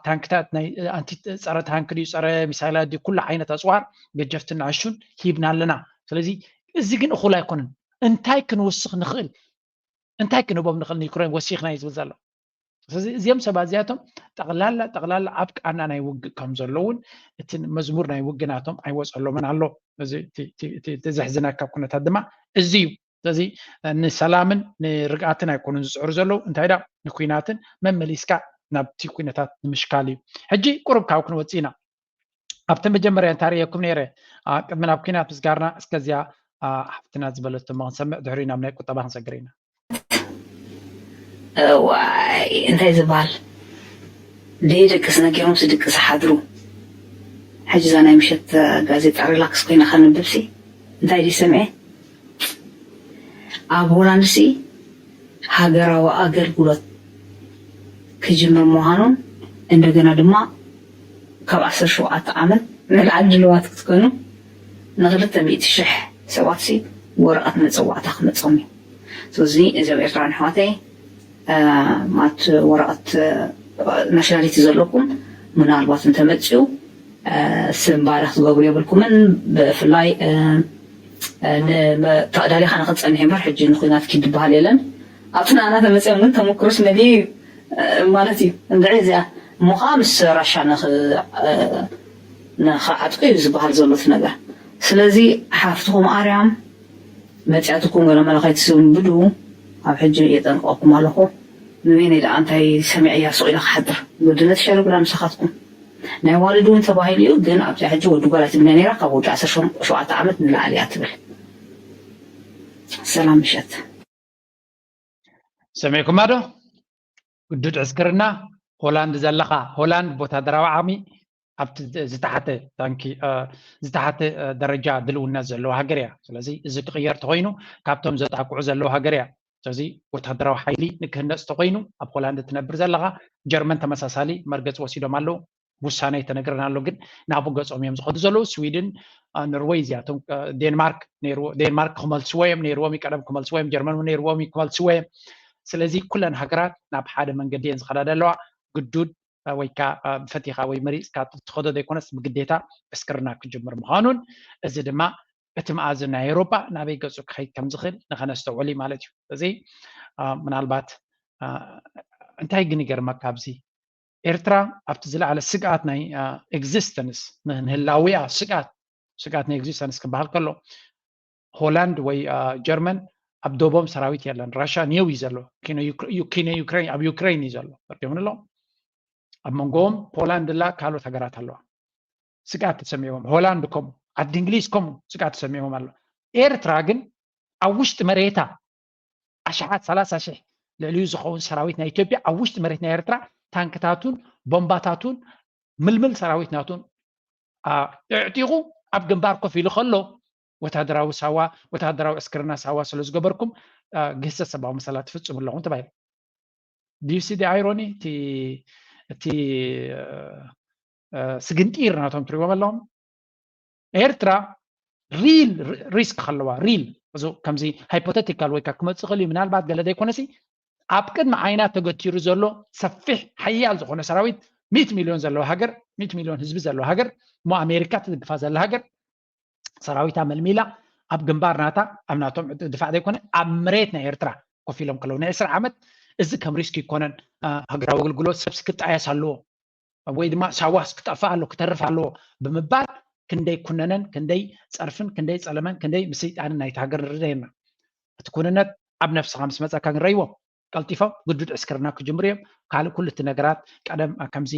ታንክታት ናይ ኣንቲ ጸረ ታንክ ድዩ ጸረ ሚሳይላት ድዩ ኩሉ ዓይነት ኣጽዋር ገጀፍትን ንኣሹን ሂብና ኣለና። ስለዚ እዚ ግን እኹል ኣይኮነን። እንታይ ክንውስኽ ንኽእል እንታይ ክንህቦም ንኽእል ንዩክሬን ወሲኽና እዩ ዝብል ዘሎ። ስለዚ እዚኦም ሰባት እዚኣቶም ጠቕላላ ጠቕላላ ኣብ ቃና ናይ ውግእ ከም ዘለውን እቲ መዝሙር ናይ ውግእ ናቶም ኣይወፀሎምን ኣሎ። እዚ ዘሕዝነካ ኩነታት ድማ እዚ እዩ። ስለዚ ንሰላምን ንርግኣትን ኣይኮኑን ዝፅዕሩ ዘለዉ እንታይ ዳ ንኩናትን መመሊስካ ናብቲ ኩነታት ንምሽካል እዩ። ሕጂ ቁሩብ ካብ ክንወፅእ ኢና። ኣብቲ መጀመርያ እንታርእየኩም ነይረ ቅድሚ ናብ ኩናት ምስጋርና እስከዚያ ሓፍትና ዝበለቶ ሞ ክንሰምዕ ድሕሪ ናብ ናይ ቁጠባ ክንሰግር ኢና። ዋይ እንታይ ዝበሃል ደይ ደቅስ ነጊሮም ስድቅስ ሓድሩ። ሕጂ እዛ ናይ ምሸት ጋዜጣ ሪላክስ ኮይና ከንብብሲ እንታይ ድዩ ሰምዐ ኣብ ሆላንድሲ ሃገራዊ ኣገልግሎት ክጅምር ምዃኑን እንደገና ድማ ካብ ዓሰርተ ሸውዓተ ዓመት ንላዕሊ ድልዋት ክትኮኑ ንክልተ ሚእቲ ሽሕ ሰባትሲ ወረቐት መፀዋዕታ ክመፀም እዩ። ስለዚ እዞም ኤርትራውያን ኣሕዋተይ ማት ወረቐት ናሽናሊቲ ዘለኩም ምናልባት እንተመፅኡ ስንባደ ክትገብሩ የብልኩምን። ብፍላይ ተዳሊኻ ንክትፀንሕ እምበር ሕጂ ንኩናት ኪድ ዝበሃል የለን። ኣብቲ ንኣና ተመፅኦም ግን ተመክሮስ መሊ ማለት እዩ። እንድዒ እዚኣ እሞ ከዓ ምስ ራሻ ንክዓጥቁ እዩ ዝበሃል ዘሎ እቲ ነገር። ስለዚ ሓፍትኹም ኣርያም መፅያትኩም ገለ መለ ከይትስንብዱ ኣብ ሕጂ የጠንቅቐኩም ኣለኹ። ንበይነይ ደኣ እንታይ ሰሚዐያ ሱቕ ኢለ ክሓድር ግድነት ሸርብላ ምሳኻትኩም ናይ ዋልድ እውን ተባሂሉ እዩ ግን ኣብዚኣ ሕጂ ወዲ ጓል ኣይትብልያ ነይራ ካብ ወዲ ዓሰርተ ሸውዓተ ዓመት ንላዕሊ እያ ትብል። ሰላም ምሸት። ሰሚዕኩማ ዶ? ግዱድ ዕስክርና ሆላንድ ዘለኻ ሆላንድ ብወታደራዊ ዓቕሚ ኣብቲ ዝተሓተ ታንኪ ዝተሓተ ደረጃ ድልውነት ዘለዎ ሃገር እያ። ስለዚ እዚ ክቕየር ተኾይኑ ካብቶም ዘጣቅዑ ዘለዉ ሃገር እያ። ስለዚ ወታደራዊ ሓይሊ ንክህነፅ ተኾይኑ ኣብ ሆላንድ ትነብር ዘለኻ ጀርመን ተመሳሳሊ መርገፂ ወሲዶም ኣለዉ። ውሳነ ኣይተነግረን ኣሎ ግን ናብኡ ገፆም እዮም ዝኸዱ ዘለዉ። ስዊድን ኖርወይ እዚኣቶም ዴንማርክ ዴንማርክ ክመልስዎ እዮም ነይርዎም እዩ ቀደም ክመልስዎ እዮም ጀርመን እውን ነይርዎም እዩ ክመልስዎ እዮም። ስለዚ ኩለን ሃገራት ናብ ሓደ መንገዲ እየን ዝኸዳ ዘለዋ። ግዱድ ወይ ከዓ ብፈቲኻ ወይ መሪፅካ ትኸዶ ዘይኮነስ ብግዴታ ዕስክርና ክጅምር ምዃኑን እዚ ድማ እቲ መኣዝን ናይ ኤውሮጳ ናበይ ገፁ ክኸይድ ከም ዝኽእል ንኸነስተውዕል እዩ ማለት እዩ። እዚ ምናልባት እንታይ ግን ይገርመካ ኣብዚ ኤርትራ ኣብቲ ዝለዓለ ስግኣት ናይ ኤግዚስተንስ ንህላዊኣ ስግኣት ስግኣት ናይ ኤግዚስተንስ ክበሃል ከሎ ሆላንድ ወይ ጀርመን ኣብ ዶቦም ሰራዊት የለን። ራሻ ኒው እዩ ዘሎ ኪነ ዩክሬን ኣብ ዩክሬን እዩ ዘሎ ፈርዲዮም ኣሎ ኣብ መንጎዎም ፖላንድ ላ ካልኦት ሃገራት ኣለዋ። ስግኣት ተሰሚዎም ሆላንድ ከምኡ ዓዲ እንግሊዝ ከምኡ ስግኣት ተሰሚዎም ኣሎ። ኤርትራ ግን ኣብ ውሽጢ መሬታ ኣሽሓት ሰላሳ ሽሕ ልዕሊኡ ዝኸውን ሰራዊት ናይ ኢትዮጵያ ኣብ ውሽጢ መሬት ናይ ኤርትራ ታንክታቱን ቦምባታቱን ምልምል ሰራዊት ናቱን ኣዕጢቑ ኣብ ግንባር ኮፍ ኢሉ ከሎ ወታደራዊ ሳዋ ወታደራዊ ዕስክርና ሳዋ ስለ ዝገበርኩም ግህሰት ሰብኣዊ መሰላት ትፍፅሙ ኣለኹም ተባሂሉ። Do you see the irony? እቲ እቲ ስግንጢር ናቶም ትሪዎም ኣለዎም። ኤርትራ ሪል ሪስክ ከለዋ፣ ሪል፣ እዚ ከምዚ ሃይፖቴቲካል ወይ ከዓ ክመፅእ ክእል እዩ፣ ምናልባት ገለ ዘይኮነሲ፣ ኣብ ቅድሚ ዓይና ተገቲሩ ዘሎ ሰፊሕ ሓያል ዝኾነ ሰራዊት፣ ሚእቲ ሚልዮን ዘለዎ ሃገር፣ ሚእቲ ሚልዮን ህዝቢ ዘለዎ ሃገር፣ እሞ ኣሜሪካ ትድግፋ ዘላ ሃገር፣ ሰራዊታ መልሚላ ኣብ ግንባር ናታ፣ ኣብ ናቶም ድፋዕ ዘይኮነ ኣብ መሬት ናይ ኤርትራ ኮፍ ኢሎም ከለዉ፣ ናይ ዕስራ ዓመት፣ እዚ ከም ሪስክ ይኮነን። ሃገራዊ ኣገልግሎት ሰብሲ ክጣየስ ኣለዎ ወይ ድማ ሳዋስ ክጠፍእ ኣለዎ፣ ክተርፍ ኣለዎ ብምባል ክንደይ ኩነነን ክንደይ ፀርፍን ክንደይ ፀለመን ክንደይ ምስይጣንን ናይቲ ሃገር ንርዳየና። እቲ ኩንነት ኣብ ነፍስኻ ምስ መፀካ ንረይዎም ቀልጢፎም ግዱድ ዕስክርና ክጅምሩ እዮም። ካልእ ኩሉ እቲ ነገራት ቀደም ከምዚ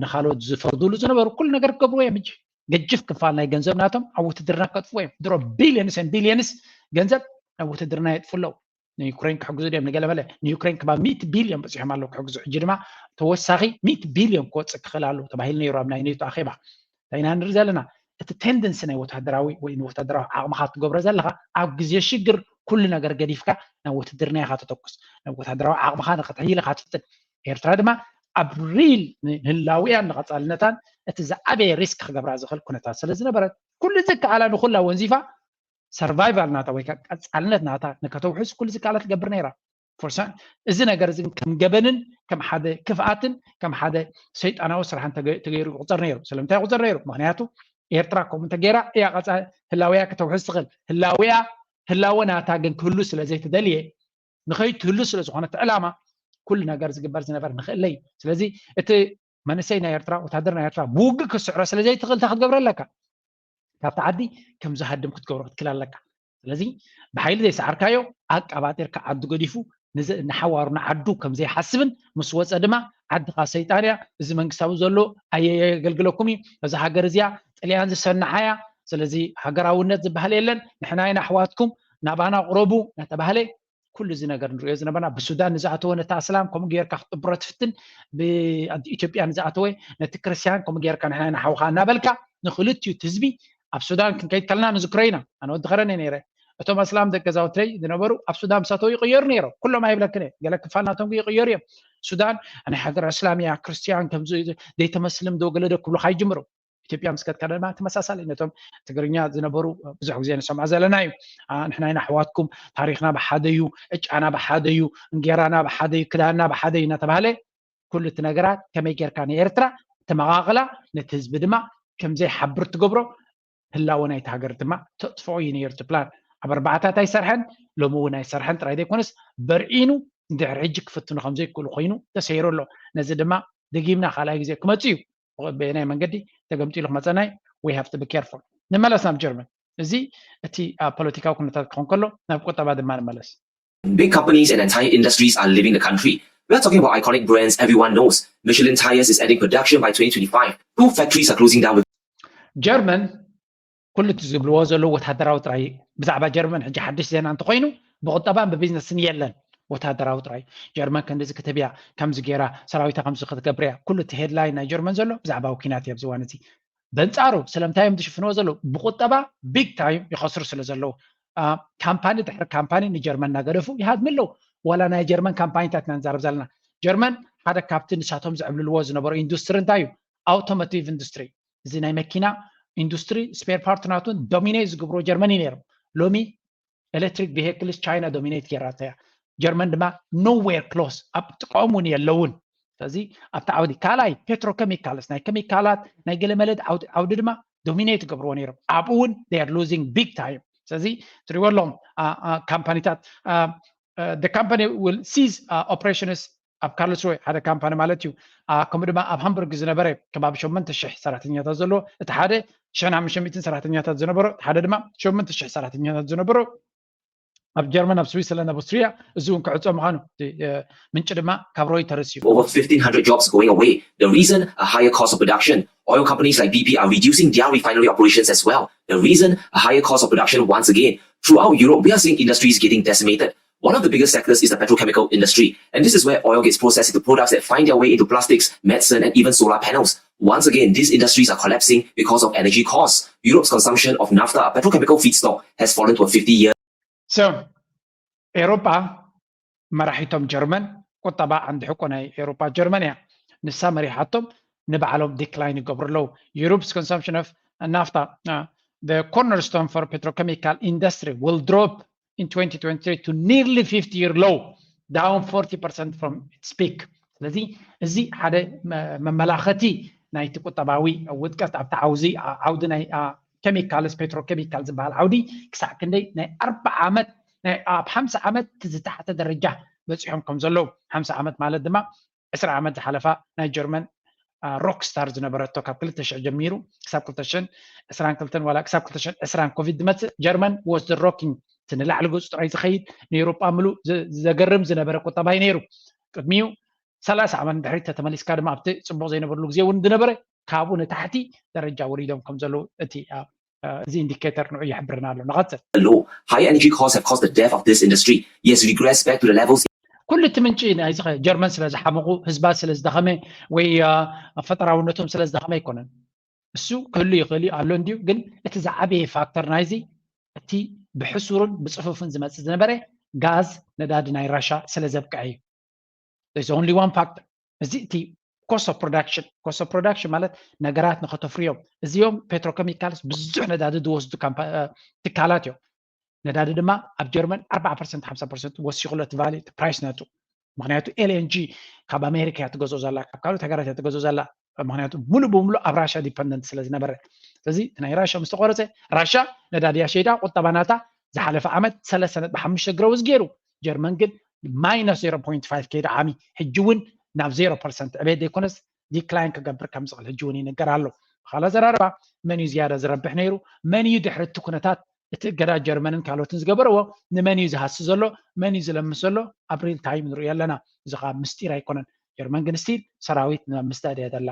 ንካልኦት ዝፈርዱሉ ዝነበሩ ኩሉ ነገር ክገብርዎ እዮም። ሕጂ ገጅፍ ክፋል ናይ ገንዘብ ናቶም ኣብ ውትድርና ከጥፍዎ እዮም። ድሮ ቢልዮንስ ን ቢልዮንስ ገንዘብ ናብ ውትድርና የጥፉ ኣለዉ። ንዩክሬን ክሕግዙ ድዮም ንገለመለ ንዩክሬን ክባ ሚእቲ ቢልዮን በፂሖም ኣለዉ ክሕግዙ። ሕጂ ድማ ተወሳኺ ሚእቲ ቢልዮን ክወፅእ ክኽእል ኣለዉ ተባሂሉ ነይሩ ኣብ ናይ ኔቶ ኣኼባ። እንታይ ኢና ንርኢ ዘለና? እቲ ቴንደንሲ ናይ ወታደራዊ ወይ ንወታደራዊ ዓቕምኻ ትገብሮ ዘለኻ ኣብ ግዜ ሽግር ኩሉ ነገር ገዲፍካ ናብ ውትድርና ኢኻ ተተኩስ፣ ናብ ወታደራዊ ዓቕምኻ ንክትሕይል ኢኻ ትፍትን። ኤርትራ ድማ ኣብ ሪል ንህላዊያን ንቐፃልነታን እቲ ዝዓበየ ሪስክ ክገብራ ዝኽእል ኩነታት ስለ ዝነበረት ኩሉ ዝከኣላ ንኩላ ወንዚፋ ሰርቫይቫል ናታ ወይ ከዓ ቀፃልነት ናታ ንከተውሕስ ኩሉ ዝከኣላ ትገብር ነይራ። ፎርሳ እዚ ነገር እዚ ከም ገበንን ከም ሓደ ክፍኣትን ከም ሓደ ሰይጣናዊ ስራሕን ተገይሩ ይቁፀር ነይሩ። ስለምንታይ ይቁፀር ነይሩ? ምክንያቱ ኤርትራ ከምኡ እንተገይራ እያ ቀፃ ህላዊያ ክተውሕስ ትኽእል። ህላዊያ ህላወ ናታ ግን ክህሉ ስለ ዘይትደልየ ንኸይትህሉ ስለ ዝኾነት ዕላማ ኩሉ ነገር ዝግበር ዝነበር ንኽእለይ። ስለዚ እቲ መንእሰይ ናይ ኤርትራ ወታደር ናይ ኤርትራ ብውግእ ክትስዕሮ ስለ ዘይትኽእል እንታይ ክትገብር ኣለካ? ካብቲ ዓዲ ከም ዝሃድም ክትገብሮ ክትክል ኣለካ። ስለዚ ብሓይሊ ዘይሰዓርካዮ ኣቃባጢርካ ዓዱ ገዲፉ ንሓዋሩ ንዓዱ ከም ዘይሓስብን ምስ ወፀ ድማ ዓድኻ ሰይጣን እያ፣ እዚ መንግስታዊ ዘሎ ኣየገልግለኩም እዩ፣ እዚ ሃገር እዚኣ ጥልያን ዝሰንዓ እያ። ስለዚ ሃገራውነት ዝበሃል የለን። ንሕና ኢና ኣሕዋትኩም ናባና ቅረቡ እናተባህለ ኩሉ እዚ ነገር ንሪኦ ዝነበርና ብሱዳን ንዝኣተወ ነቲ ኣስላም ከምኡ ጌርካ ክትጥብሮ ትፍትን፣ ብኢትዮጵያ ንዝኣተወ ነቲ ክርስቲያን ከምኡ ጌርካ ንሕና ንሓውኻ እናበልካ ንክልቲኡ ህዝቢ ኣብ ሱዳን ክንከይድ ከለና ንዝክሮ ኢና። ኣነ ወዲ ከረን እየ ነይረ። እቶም ኣስላም ደቂ ገዛውተይ ዝነበሩ ኣብ ሱዳን ምስ ኣተው ይቕየሩ ነይሮም። ኩሎም ኣይብለክን እየ። ገለ ክፋል ናቶም ይቕየሩ እዮም። ሱዳን ናይ ሃገር እስላም እያ፣ ክርስቲያን ከም ዘይተመስልም ዶ ገለ ዶ ክብሉኻ ይጅምሩ። ኢትዮጵያ ምስ ከድካ ድማ ተመሳሳሊ ነቶም ትግርኛ ዝነበሩ ብዙሕ ግዜ ንሰምዖ ዘለና እዩ። ንሕና ኢና ኣሕዋትኩም፣ ታሪክና ብሓደ እዩ፣ ዕጫና ብሓደ እዩ፣ እንጌራና ብሓደ እዩ፣ ክዳንና ብሓደ እዩ እናተባህለ ኩሉ እቲ ነገራት ከመይ ጌርካ ንኤርትራ ተመቓቕላ ነቲ ህዝቢ ድማ ከምዘይሓብር ትገብሮ ህላወ ናይቲ ሃገር ድማ ተጥፍኦ እዩ ነይሩ እቲ ፕላን። ኣብ ኣርባዕታት ኣይሰርሐን፣ ሎሚ እውን ኣይሰርሐን ጥራይ ዘይኮነስ በርዒኑ ድሕሪ ሕጂ ክፍትኑ ከም ዘይክእሉ ኮይኑ ተሰይሩ ኣሎ። ነዚ ድማ ደጊምና ካልኣይ ግዜ ክመጽእ እዩ። በየናይ መንገዲ ተገምጢሉ ክመጸናይ we have to be careful። ንመለስ ናብ ጀርመን። እዚ እቲ ኣብ ፖለቲካዊ ኩነታት ክኾን ከሎ ናብ ቁጠባ ድማ ንመለስ። Big companies and entire industries are leaving the country. We are talking about iconic brands everyone knows. Michelin Tires is ending production by twenty twenty-five. Two factories are closing down with ጀርመን ኩሉ እቲ ዝብልዎ ዘለዉ ወታደራዊ ጥራይ። ብዛዕባ ጀርመን ሕጂ ሓድሽ ዜና እንተኮይኑ ብቁጠባን ብቢዝነስን የለን፣ ወታደራዊ ጥራይ። ጀርመን ከምዚ ክትህብ እያ፣ ከምዚ ገይራ ሰራዊታ ከምዚ ክትገብር እያ። ኩሉ እቲ ሄድላይን ናይ ጀርመን ዘሎ ብዛዕባ ኩናት እዩ ኣብዚ እዋን እዚ። በንጻሩ ስለምንታይ እዮም ዝሽፍንዎ ዘለዉ? ብቁጠባ ቢግ ታይም ይኸስሩ ስለ ዘለዉ። ካምፓኒ ድሕሪ ካምፓኒ ንጀርመን እናገደፉ ይሃድሙ ኣለዉ። ዋላ ናይ ጀርመን ካምፓኒታት ኢና ንዛረብ ዘለና። ጀርመን ሓደ ካብቲ ንሳቶም ዘዕብልልዎ ዝነበሩ ኢንዱስትሪ እንታይ እዩ? ኣውቶሞቲቭ ኢንዱስትሪ። እዚ ናይ መኪና ኢንዱስትሪ ስፔር ፓርት ናቱ ዶሚኔት ዝገብርዎ ጀርመን እዩ ነይሩ። ሎሚ ኤሌክትሪክ ቪሄክልስ ቻይና ዶሚኔት ጌራቶ እያ። ጀርመን ድማ ኖዌር ክሎስ ኣብ ጥቃኦም እውን የለውን። ስለዚ ኣብቲ ዓውዲ ካልኣይ ፔትሮኬሚካልስ ናይ ኬሚካላት ናይ ገለመለድ ዓውዲ ድማ ዶሚኔት ይገብርዎ ነይሮም። ኣብኡ እውን they are losing big time። ስለዚ ትሪዎ ኣለኹም ካምፓኒታት the company will cease operations ኣብ ካርልስሩወ ሓደ ካምፓኒ ማለት እዩ። ከምኡ ድማ ኣብ ሃምቡርግ ዝነበረ ከባቢ ሸሞንተ ሽሕ ሰራሕተኛታት ዘለዎ እቲ ሓደ ሽሕን ሓሙሽተ ሚእትን ሰራሕተኛታት ዝነበሮ እቲ ሓደ ድማ ሸሞንተ ሽሕ ሰራሕተኛታት ዝነበሮ ኣብ ጀርመን ኣብ ስዊስላንድ ኣብ ኣውስትሪያ እዚ እውን ክዕፆ ምዃኑ ምንጭ ድማ ካብ ሮይተርስ እዩ። Over fifteen hundred jobs going away. The reason, a higher cost of production. Oil companies like B P are reducing their refinery operations as well. The reason, a higher cost of production once again. Throughout Europe, we are seeing industries getting decimated. One of the biggest sectors is the petrochemical industry, and this is where oil gets processed into products that find their way into plastics, medicine, and even solar panels. Once again, these industries are collapsing because of energy costs. Europe's consumption of naphtha, a petrochemical feedstock, has fallen to a fifty year So, ኤሮጳ መራሒቶም ጀርመን ቁጠባ ዓንዲ ሕቆ ናይ ኤውሮጳ ጀርመን እያ። ንሳ መሪሓቶም ንባዕሎም ዲክላይን ይገብሩ ኣለዉ። Europe's consumption of ናፍታ, the cornerstone for petrochemical industry, will drop in twenty twenty-three to nearly fifty year low, down forty percent from its peak. ስለዚ እዚ ሓደ መመላኸቲ ናይቲ ቁጠባዊ ውድቀት ኣብቲ ዓውዚ ዓውዲ ናይ ኬሚካልስ ፔትሮኬሚካል ዝበሃል ዓውዲ ክሳዕ ክንደይ ናይ ኣርባዓ ዓመት ኣብ ሓምሳ ዓመት ዝታሕተ ደረጃ በፂሖም ከም ዘለዉ ሓምሳ ዓመት ማለት ድማ ዕስራ ዓመት ዝሓለፋ ናይ ጀርመን ሮክ ስታር ዝነበረቶ ካብ ክልተ ሽሕ ጀሚሩ ክሳብ ክልተ ሽሕን ዕስራን ክልተን ዋላ ክሳብ ክልተ ሽሕን ዕስራን ኮቪድ ዝመፅእ ጀርመን was the rocking ንላዕሊ ገፁ ጥራይ ዝኸይድ ንኤውሮጳ ምሉእ ዘገርም ዝነበረ ቁጠባ እዩ ነይሩ። ቅድሚኡ ሰላሳ ዓመት ድሕሪት ተተመሊስካ ድማ ኣብቲ ፅቡቕ ዘይነበርሉ ግዜ እውን ዝነበረ ካብኡ ንታሕቲ ደረጃ ወሪዶም ከም ዘለዉ እቲ እዚ ኢንዲኬተር ንዑ ይሕብርና ኣሎ። ንቐፅል። Low high energy costs have caused the death of this industry. Yes, regress back to the levels. ኩሉ እቲ ምንጪ ናይዚ ጀርመን ስለ ዝሓመቑ ህዝባ ስለ ዝደኸመ ወይ ፈጠራውነቶም ስለ ዝደኸመ ኣይኮነን። እሱ ክህሉ ይኽእል እዩ ኣሎ እንዲዩ። ግን እቲ ዝዓበየ ፋክተር ናይዚ እቲ ብሕሱርን ብፅፉፍን ዝመፅእ ዝነበረ ጋዝ ነዳዲ ናይ ራሻ ስለ ዘብቅዐ እዩ። There's only one factor። እዚ እቲ cost of production cost of production ማለት ነገራት ንኸተፍርዮም እዚኦም ፔትሮኬሚካልስ ብዙሕ ነዳዲ ዝወስዱ ትካላት እዮም። ነዳዲ ድማ ኣብ ጀርመን ኣርባዓ ፐርሰንት ሓምሳ ፐርሰንት ወሲኹ ኣሎ እቲ ቫሊ ፕራይስ ነቱ። ምክንያቱ ኤልኤንጂ ካብ ኣሜሪካ እያ ትገዝኦ ዘላ፣ ካብ ካልኦት ሃገራት እያ ትገዝኦ ዘላ። ምክንያቱ ሙሉእ ብሙሉእ ኣብ ራሻ ዲፐንደንት ስለ ዝነበረ፣ ስለዚ እቲ ናይ ራሻ ምስ ተቆረፀ ራሻ ነዳዲ እያ ሸይዳ ቁጠባ ናታ ዝሓለፈ ዓመት ሰለስተ ነጥቢ ሓሙሽተ ግረውዝ ገይሩ። ጀርመን ግን ማይነስ ዜሮ ፖይንት ፋይቭ ከይዳ ዓሚ ሕጂ እውን ናብ ዜሮ ፐርሰንት ዕቤት ዘይኮነስ ዲክላይን ክገብር ከም ዝኽእል ሕጂ እውን ይንገር ኣሎ። ብኻልእ ኣዘራርባ መን እዩ ዝያዳ ዝረብሕ ነይሩ? መን እዩ ድሕሪ እቲ ኩነታት እቲ እገዳ ጀርመንን ካልኦትን ዝገበረዎ ንመን እዩ ዝሃሲ ዘሎ? መን እዩ ዝለምስ ዘሎ? ኣብ ሪል ታይም ንሪኦ ኣለና። እዚ ከዓ ምስጢር ኣይኮነን። ጀርመን ግን ስቲል ሰራዊት ንምስዳድ እያ ዘላ።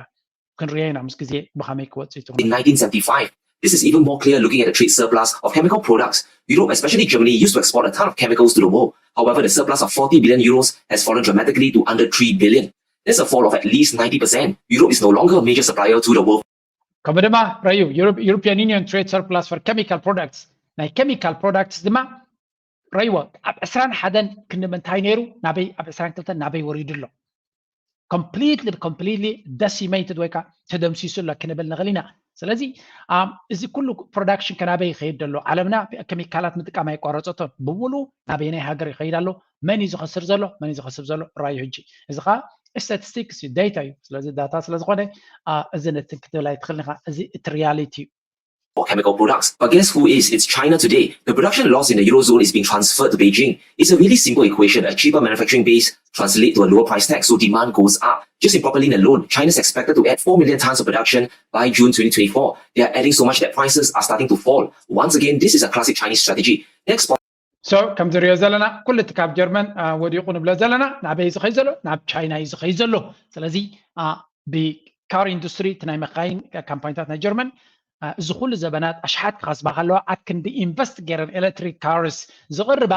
ክንሪኦ ኢና ምስ ግዜ ብኸመይ ክወፅእ ይትኽእሉ። In nineteen seventy-five, this is even more clear looking at the trade surplus of chemical products. Europe, especially Germany, used to export a ton of chemicals to the world. However, the surplus of forty billion euros has fallen dramatically to under three billion. That's a fall of at least ninety percent. Europe is no longer a major supplier to the world. ከምኡ ድማ ረዩ European Union trade surplus for chemical products ናይ ኬሚካል ፕሮዳክትስ ድማ ረይዎ ኣብ ዕስራን ሓደን ክንዲ ምንታይ ነይሩ ናበይ ኣብ ዕስራን ክልተን ናበይ ወሪዱ ኣሎ። ኮምፕሊትሊ ኮምፕሊትሊ ደሲሜትድ ወይ ከዓ ተደምሲሱ ኣሎ ክንብል ንኽእል ኢና። ስለዚ እዚ ኩሉ ፕሮዳክሽን ከናበይ ይኸይድ ዘሎ? ዓለምና ኬሚካላት ምጥቃም ኣይቋረፀቶን። ብምሉእ ናበየናይ ሃገር ይኸይድ ኣሎ? መን እዩ ዝኸስር ዘሎ? መን እዩ ዝኸስብ ዘሎ? ራዩ ሕጂ እዚ ከዓ ስታቲስቲክስ እዩ፣ ዴታ እዩ። ስለዚ ዳታ ስለዝኾነ እዚ ነትን ክትብል ኣይትኽእልን ኢኻ። እዚ እቲ ሪያሊቲ እዩ። for chemical products. But guess who is? It's China today. The production loss in the Eurozone is being transferred to Beijing. It's a really simple equation. A cheaper manufacturing base translate to a lower price tag, so demand goes up. Just in propylene alone, China is expected to add four million tons of production by June twenty twenty-four. They are adding so much that prices are starting to fall. Once again, this is a classic Chinese strategy. Next point. So ከም ዝሪኦ ዘለና ኩሉ እቲ ካብ ጀርመን ወዲቑ ንብሎ ዘለና ናበይ ዝኸይ ዘሎ ናብ ቻይና እዩ ዝኸይ ዘሎ። ስለዚ ብካር ኢንዱስትሪ እቲ ናይ መካይን ካምፓኒታት ናይ ጀርመን እዚ ኩሉ ዘበናት ኣሽሓት ክኸስባ ከለዋ ኣክንዲ ኢንቨስት ገይረን ኤሌክትሪክ ካርስ ዝቕርባ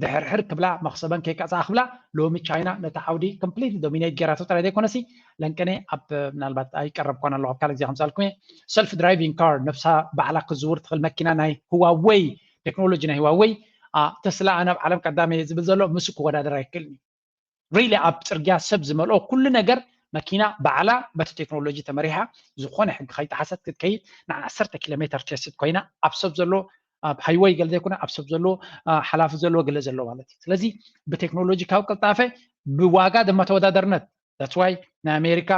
ድሕርሕር ክብላ መኽሰበን ከይቀፅዓ ክብላ ሎሚ ቻይና ነቲ ዓውዲ ኮምፕሊት ዶሚኔት ገይራቶ ጥራይ ዘይኮነሲ ለንቀነ ኣብ ምናልባት ኣይቀረብኳን ኣለኹ ኣብ ካልእ ግዜ ከምፃልኩም እየ ሰልፍ ድራይቪንግ ካር ነብሳ ባዕላ ክዝውር ትኽእል መኪና ናይ ህዋወይ ቴክኖሎጂ ናይ ህዋወይ ተስላ ኣነ ኣብ ዓለም ቀዳመ እየ ዝብል ዘሎ ምስ ክወዳደር ኣይክእልን እዩ። ሪሊ ኣብ ፅርግያ ሰብ ዝመልኦ ኩሉ ነገር መኪና ባዕላ በቲ ቴክኖሎጂ ተመሪሓ ዝኾነ ሕጊ ከይጠሓሰት ክትከይድ ንዓሰርተ ኪሎ ሜትር ቴስት ኮይና ኣብ ሰብ ዘሎ ኣብ ሃይወይ ገለ ዘይኮነ ኣብ ሰብ ዘሎ ሓላፊ ዘለዎ ገለ ዘሎ ማለት እዩ። ስለዚ ብቴክኖሎጂ ካብ ቅልጣፈ ብዋጋ ድማ ተወዳደርነት that's why ናይ ኣሜሪካ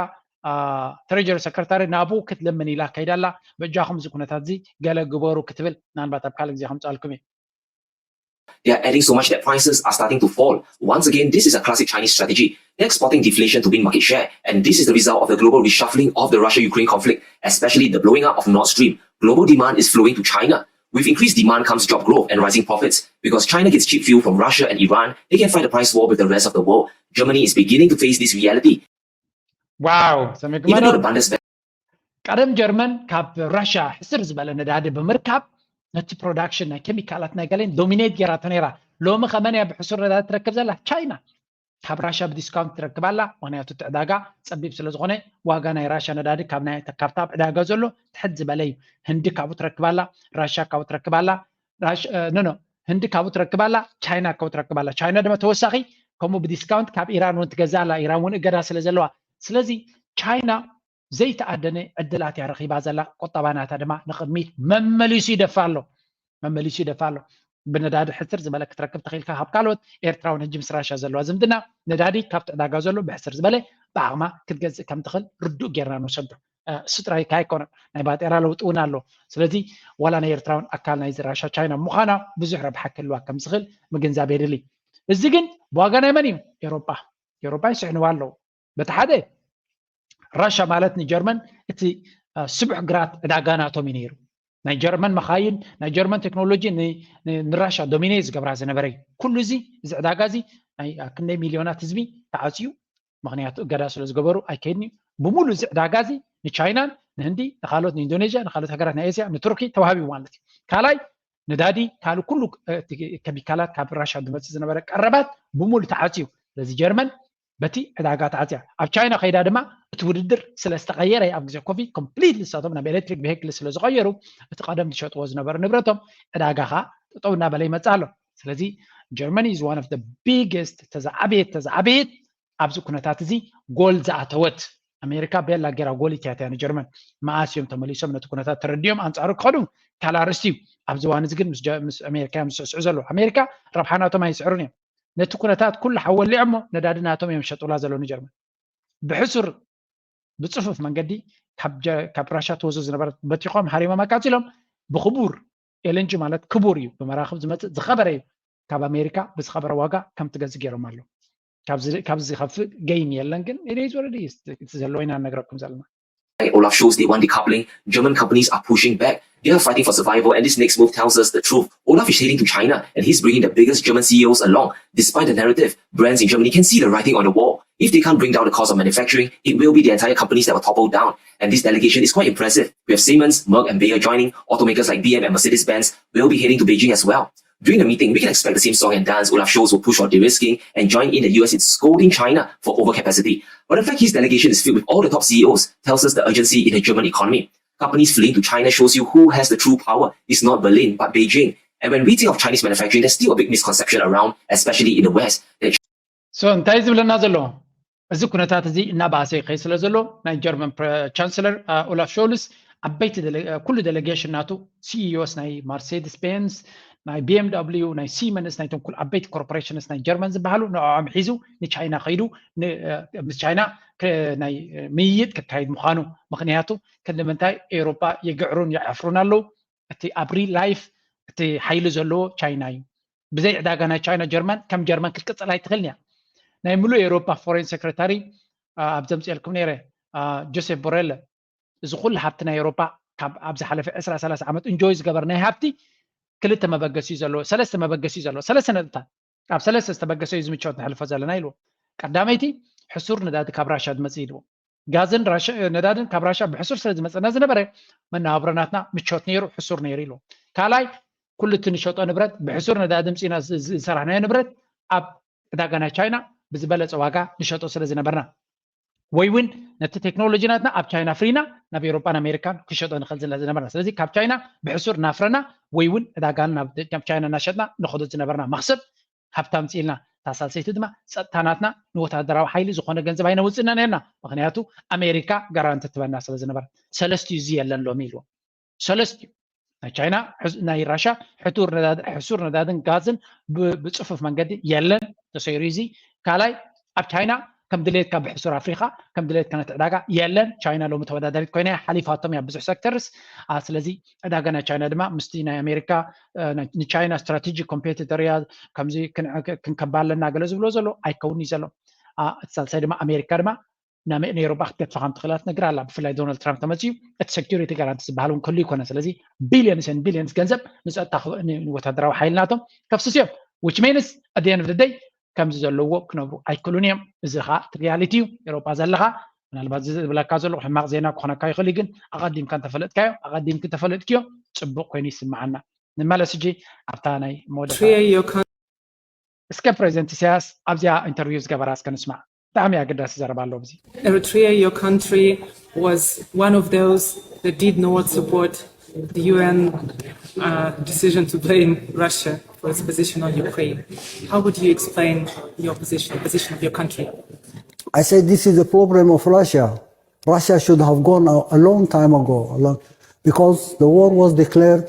ትሬጀሪ ሰክረታሪ ናብኡ ክትልምን ኢላ ከይዳ ኣላ። በጃኹም እዚ ኩነታት እዚ ገለ ግበሩ ክትብል ምናልባት ኣብ ካልእ ግዜ ከምፅኣልኩም እዩ። They are adding so much that prices are starting to fall. Once again, this is a classic Chinese strategy. They're exporting deflation to win market share. And this is the result of the global reshuffling of the Russia-Ukraine conflict, especially the blowing up of Nord Stream. Global demand is flowing to China. With increased demand comes job growth and rising profits. Because China gets cheap fuel from Russia and Iran, they can fight the price war with the rest of the world. Germany is beginning to face this reality. Wow, Even though the abundance ቀደም ጀርመን ካብ ራሽያ ሕስር ዝበለ ነዳዲ ብምርካብ ነቲ ፕሮዳክሽን ናይ ኬሚካላት ናይ ገለን ዶሚኔት ገይራቶ ነይራ። ሎሚ ከመን እያ ብሕሱር ነዳዲ ትረክብ ዘላ? ቻይና ካብ ራሽያ ብዲስካውንት ትረክብ ኣላ። ምክንያቱ እቲ ዕዳጋ ፀቢብ ስለዝኾነ ዋጋ ናይ ራሽያ ነዳዲ ካብ ናይ ካብታ ኣብ ዕዳጋ ዘሎ ትሕት ዝበለ እዩ። ህንዲ ካብኡ ትረክብ ኣላ፣ ራሽያ ካብኡ ትረክብ ኣላ። ኖ ኖ ህንዲ ካብኡ ትረክብ ኣላ፣ ቻይና ካብኡ ትረክብ ኣላ። ቻይና ድማ ተወሳኺ ከምኡ ብዲስካውንት ካብ ኢራን እውን ትገዝእ ኣላ። ኢራን እውን እገዳ ስለ ዘለዋ፣ ስለዚ ቻይና ዘይተኣደነ ዕድላት እያ ረኺባ ዘላ። ቁጠባ ናታ ድማ ንቕድሚት መመሊሱ ይደፋ ኣሎ፣ መመሊሱ ይደፋ ኣሎ። ብነዳዲ ሕስር ዝበለ ክትረክብ ተኽኢልካ ካብ ካልኦት። ኤርትራ እውን ሕጂ ምስ ራሻ ዘለዋ ዝምድና፣ ነዳዲ ካብቲ ዕዳጋ ዘሎ ብሕስር ዝበለ ብዓቕማ ክትገዝእ ከም ትኽእል ርዱእ ጌርና ንወሰዶ። እሱ ጥራይ ከ ኣይኮነን፣ ናይ ባጤራ ለውጢ እውን ኣሎ። ስለዚ ዋላ ናይ ኤርትራ እውን ኣካል ናይዚ ራሻ ቻይና ምዃና ብዙሕ ረብሓ ክህልዋ ከም ዝኽእል ምግንዛብ የድሊ። እዚ ግን ብዋጋ ናይ መን እዩ? ኤሮጳ። ኤሮጳ ይስሕንዋ ኣለዉ። በቲ ሓደ ራሻ ማለት ንጀርመን እቲ ስቡሕ ግራት ዕዳጋ ናቶም እዩ ነይሩ። ናይ ጀርመን መኻይን፣ ናይ ጀርመን ቴክኖሎጂ ንራሻ ዶሚኔ ዝገብራ ዝነበረ እዩ። ኩሉ እዚ እዚ ዕዳጋ እዚ ናይ ክንደይ ሚልዮናት ህዝቢ ተዓፅዩ፣ ምክንያቱ እገዳ ስለ ዝገበሩ ኣይከይድን እዩ። ብሙሉ እዚ ዕዳጋ እዚ ንቻይናን ንህንዲ፣ ንካልኦት ንኢንዶኔዥያ፣ ንካልኦት ሃገራት ናይ ኤስያ፣ ንቱርኪ ተዋሂቡ ማለት እዩ። ካልኣይ ነዳዲ፣ ካልእ ኩሉ ከሚካላት ካብ ራሻ ዝመፅእ ዝነበረ ቀረባት ብሙሉ ተዓፅዩ። ስለዚ ጀርመን በቲ ዕዳጋ ተዓፅያ። ኣብ ቻይና ከይዳ ድማ እቲ ውድድር ስለ ዝተቐየረ ኣብ ግዜ ኮቪድ ኮምፕሊትሊ ንሳቶም ናብ ኤሌክትሪክ ቬሂክል ስለ ዝቐየሩ እቲ ቀደም ዝሸጥዎ ዝነበሩ ንብረቶም ዕዳጋ ከዓ ጠጠው እናበለ ይመፅእ ኣሎ። ስለዚ ጀርመኒ is one of the biggest ተዛዓበየት ተዛዓበየት ኣብዚ ኩነታት እዚ ጎል ዝኣተወት ኣሜሪካ ቤላ ጌራ ጎል እትያት እያ ንጀርመን። መኣስ እዮም ተመሊሶም ነቲ ኩነታት ተረዲኦም ኣንፃሩ ክኸዱ ካልእ ኣርእስቲ እዩ። ኣብዚ እዋን እዚ ግን ምስ ኣሜሪካ እዮም ዝስዕስዑ ዘለዉ። ኣሜሪካ ረብሓ ናቶም ኣይስዕሩን እዮም። ነቲ ኩነታት ኩሉ ሓወሊዖሞ ነዳዲ ናቶም እዮም ሸጡላ ዘለዉ ንጀርመን። ብሕሱር ብፅፉፍ መንገዲ ካብ ራሻ ትወዞ ዝነበረት በቲኾም ሃሪሞም ኣቃፂሎም ብክቡር ኤልንጂ ማለት ክቡር እዩ፣ ብመራኽብ ዝመፅእ ዝኸበረ እዩ። ካብ ኣሜሪካ ብዝኸበረ ዋጋ ከም ትገዝእ ገይሮም ኣለዉ። ካብዚ ዝኸፍእ ገይን የለን፣ ግን ኢደይ ዝወረደ እዩ። እቲ ዘለዎ ኢና ንነግረኩም ዘለና። Olaf Scholz, they want decoupling. German companies are pushing back. They are fighting for survival, and this next move tells us the truth. Olaf is heading to China, and he's bringing the biggest German C E Os along. Despite the narrative, brands in Germany can see the writing on the wall. If they can't bring down the cost of manufacturing, it will be the entire companies that will topple down. And this delegation is quite impressive. We have Siemens, Merck, and Bayer joining. Automakers like B M and Mercedes-Benz will be heading to Beijing as well. During the meeting, we can expect the same song and dance. Olaf Scholz will push for de-risking and join in the U S in scolding China for overcapacity. But the fact his delegation is filled with all the top C E Os tells us the urgency in the German economy. Companies fleeing to China shows you who has the true power. It's not Berlin, but Beijing. And when we think of Chinese manufacturing, there's still a big misconception around, especially in the West, that so እንታይ ዝብለና ዘሎ? እዚ ኩነታት እዚ እናባሰ ይኸይ ስለ ዘሎ ናይ ጀርመን ቻንስለር ኦላፍ ሾልስ ዓበይቲ ኩሉ ዴሌጌሽን ናቱ ሲኢኦስ ናይ ማርሴድስ ቤንስ፣ ናይ ቢኤምደብሊዩ፣ ናይ ሲመንስ፣ ናይቶም ኩሉ ዓበይቲ ኮርፖሬሽንስ ናይ ጀርመን ዝበሃሉ ንዕኦም ሒዙ ንቻይና ከይዱ ምስ ቻይና ናይ ምይይጥ ክካየድ ምዃኑ። ምክንያቱ ክንዲ ምንታይ ኤውሮጳ ይግዕሩን ይዓፍሩን ኣለዉ። እቲ ኣብ ሪል ላይፍ እቲ ሓይሊ ዘለዎ ቻይና እዩ። ብዘይ ዕዳጋ ናይ ቻይና ጀርመን ከም ጀርመን ክትቅፅል ኣይትኽእልን እያ። ናይ ምሉእ ኤውሮፓ ፎሬን ሴክሬታሪ ኣብ ዘምፅኤልኩም ነይረ ጆሴፍ ቦሬለ፣ እዚ ኩሉ ሃብቲ ናይ ኤውሮፓ ካብ ኣብ ዝሓለፈ ዕስራ ሰላሳ ዓመት እንጆይ ዝገበር ናይ ሃብቲ ክልተ መበገሲ እዩ ዘለዎ፣ ሰለስተ መበገሲ እዩ ዘለዎ። ሰለስተ ነጥብታት ኣብ ሰለስተ ዝተበገሰ እዩ ዝምቸወት ንሕልፎ ዘለና ኢልዎ። ቀዳመይቲ ሕሱር ነዳዲ ካብ ራሻ ዝመፅእ ኢልዎ። ጋዝን ነዳድን ካብ ራሻ ብሕሱር ስለ ዝመፀና ዝነበረ መነባብሮ ናትና ምቾት ነይሩ፣ ሕሱር ነይሩ ኢልዎ። ካልኣይ ኩሉ እቲ ንሸጦ ንብረት ብሕሱር ነዳዲ ምፂና ዝሰራሕናዮ ንብረት ኣብ ዕዳጋ ናይ ቻይና ብዝበለፀ ዋጋ ንሸጦ ስለ ዝነበርና ወይ እውን ነቲ ቴክኖሎጂ ናትና ኣብ ቻይና ፍሪና ናብ ኤውሮጳን ኣሜሪካን ክሸጦ ንኽእል ዝነበርና። ስለዚ ካብ ቻይና ብሕሱር እናፍረና ወይ እውን ዕዳጋን ናብ ቻይና እናሸጥና ንኸዶ ዝነበርና መኽሰብ ሃብታም ፅኢልና። እታ ሳልሰይቲ ድማ ፀጥታ ናትና ንወታደራዊ ሓይሊ ዝኾነ ገንዘብ ኣይነውፅእና ነርና። ምክንያቱ ኣሜሪካ ጋራንቲ ትበና ስለ ዝነበረ። ሰለስቲኡ እዚ የለን ሎሚ ኢልዎ። ሰለስቲኡ ናይ ቻይና ናይ ራሻ ሕሱር ነዳድን ጋዝን ብፅፉፍ መንገዲ የለን፣ ተሰይሩ እዚ። ካልኣይ ኣብ ቻይና ከም ድሌትካ ብሕሱር ኣፍሪኻ ከም ድሌትካ ነቲ ዕዳጋ የለን። ቻይና ሎሚ ተወዳዳሪት ኮይና ሓሊፋቶም እያ ብዙሕ ሴክተርስ። ስለዚ ዕዳጋ ናይ ቻይና ድማ ምስቲ ናይ ኣሜሪካ ንቻይና ስትራቴጂክ ኮምፔቲተር እያ። ከምዚ ክንከባ ኣለና ገለ ዝብሎ ዘሎ ኣይከውን እዩ ዘሎ። እቲ ሳልሳይ ድማ ኣሜሪካ ድማ ንኤውሮጳ ክትገድፋ ከም ትኽእላ ትነግር ኣላ። ብፍላይ ዶናልድ ትራምፕ ተመፅዩ እቲ ሴኩሪቲ ጋራንቲ ዝበሃል እውን ክህሉ ይኮነ። ስለዚ ቢሊዮንስ ን ቢሊዮንስ ገንዘብ ንፀጥታ ወታደራዊ ሓይልናቶም ከፍስስ እዮም። ዊች ሜንስ ኣት ኤንድ ኦፍ ደይ ከምዚ ዘለዎ ክነብሩ ኣይክእሉን እዮም። እዚ ከዓ እቲ ሪያሊቲ እዩ። ኤውሮጳ ዘለኻ ምናልባት እዚ ዝብለካ ዘለኹ ሕማቕ ዜና ክኾነካ ይኽእል እዩ፣ ግን ኣቐዲምካ እንተፈለጥካዮ ኣቐዲምክ እንተፈለጥክዮ ፅቡቕ ኮይኑ ይስምዓና። ንመለስ ሕጂ ኣብታ ናይ መወዳእታ እስከ ፕሬዚደንት ኢሳያስ ኣብዚኣ ኢንተርቪው ዝገበራ እስከ ንስማዕ። ብጣዕሚ ኣገዳሲ ዘረባ ኣሎ ኣብዚ። Eritrea, your country, was one of those that did not support the U N uh, decision to blame Russia for its position on Ukraine. How would you explain your position, the position of your country? I said this is the problem of Russia. Russia should have gone a, a long time ago, a long, because the war was declared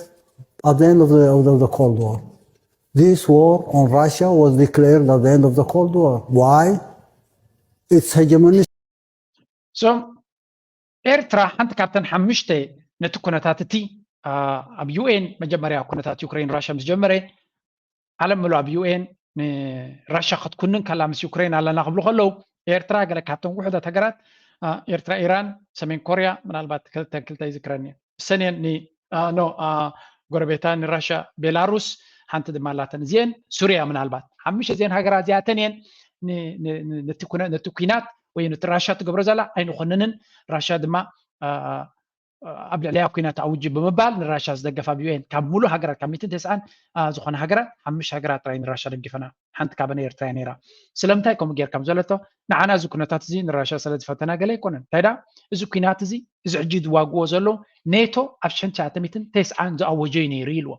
at the end of the, of the, of the Cold War. This war on Russia was declared at the end of the Cold War. Why? It's hegemony. So ኤርትራ ሓንቲ ካብተን ሓሙሽተ ነቲ ኩነታት እቲ ኣብ ዩኤን መጀመርያ ኩነታት ዩክሬን ራሽያ ምስ ጀመረ ዓለም ምሉ ኣብ ዩኤን ንራሽያ ክትኩንን ከላ ምስ ዩክሬን ኣለና ክብሉ ከለዉ ኤርትራ ገለ ካብተን ውሕዳት ሃገራት ኤርትራ ኢራን ሰሜን ኮርያ ምናልባት ክልተን ክልተ ይዝክረኒ እሰን እየን ኖ ጎረቤታ ንራሽያ ቤላሩስ ሓንቲ ድማ ኣላተን እዚአን ሱርያ ምናልባት ሓሙሽተ እዚአን ሃገራት እዚኣተን እየን ነቲ ኩናት ወይ ነቲ ራሽያ ትገብሮ ዘላ ኣይንኾንንን ራሽያ ድማ ኣብ ልዕሊያ ኩናት ኣውጅ ብምባል ንራሽያ ዝደገፋ ኣብ ዩኤን ካብ ሙሉእ ሃገራት ካብ ሚትን ተስዓን ዝኾነ ሃገራት ሓሙሽተ ሃገራት ጥራይ ንራሽያ ደጊፈና ሓንቲ ካበን ኤርትራ እያ ነይራ ስለምንታይ ከምኡ ጌርካ ዘለቶ ንዓና እዚ ኩነታት እዚ ንራሽያ ስለ ዝፈተና ገለ ኣይኮነን እንታይ ዳ እዚ ኩናት እዚ እዚ ሕጂ ዝዋግዎ ዘለዉ ኔቶ ኣብ ሽሕን ትሽዓተ ሚትን ተስዓን ዝኣወጀ እዩ ነይሩ ኢልዎ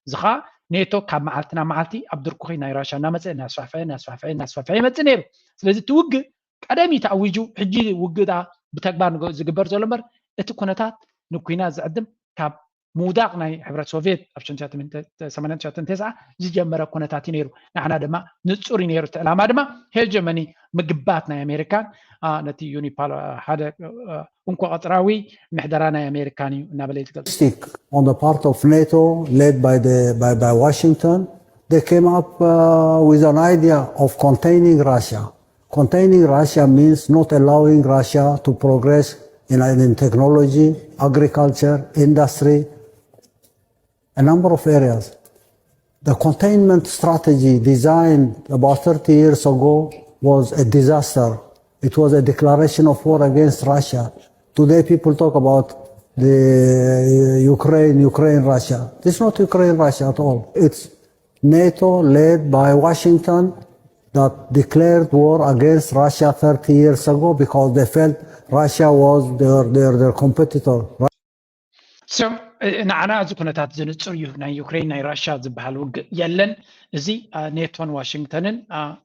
እዚ ከዓ ኔቶ ካብ መዓልቲ ናብ መዓልቲ ኣብ ድርኩኺ ናይ ራሽያ እናመፀ እናስፋሕፈሐ እናስፋሕፈሐ እናስፋሕፈሐ ይመፅእ ነይሩ ስለዚ እቲ ውግእ ቀደም እዩ ተኣዊጁ ሕጂ ውግእ ብተግባር ዝግበር ዘሎ እምበር እቲ ኩነታት ንኩናት ዝዕድም ካብ ምውዳቕ ናይ ሕብረት ሶቪየት ኣብ ሽሕን ትሽዓተ ሚትን ሰማንያን ትሽዓተን ተስዓ ዝጀመረ ኩነታት እዩ ነይሩ ንዓና ድማ ንፁር እዩ ነይሩ እቲ ዕላማ ድማ ሄጀመኒ ምግባት ናይ ኣሜሪካን ነቲ ዩኒፓል ሓደ እንኮ ቀፅራዊ ምሕደራ ናይ ኣሜሪካን እዩ እናበለ እዩ ዝገልፅ On the part of NATO, led by, the, by, by Washington, they came up uh, with an idea of containing Russia. Containing Russia means not allowing Russia to progress in, in technology, agriculture, industry, a number of areas. The containment strategy designed about thirty years ago was a disaster. It was a declaration of war against Russia. Today, people talk about the Ukraine, Ukraine, Russia. It's not Ukraine, Russia at all. It's NATO led by Washington that declared war against Russia thirty years ago because they felt Russia was their, their, their competitor. ንዓና እዚ ኩነታት ዝንፅር እዩ ናይ ዩክሬን ናይ ራሽያ ዝበሃል ውግእ የለን እዚ ኔቶን ዋሽንግተንን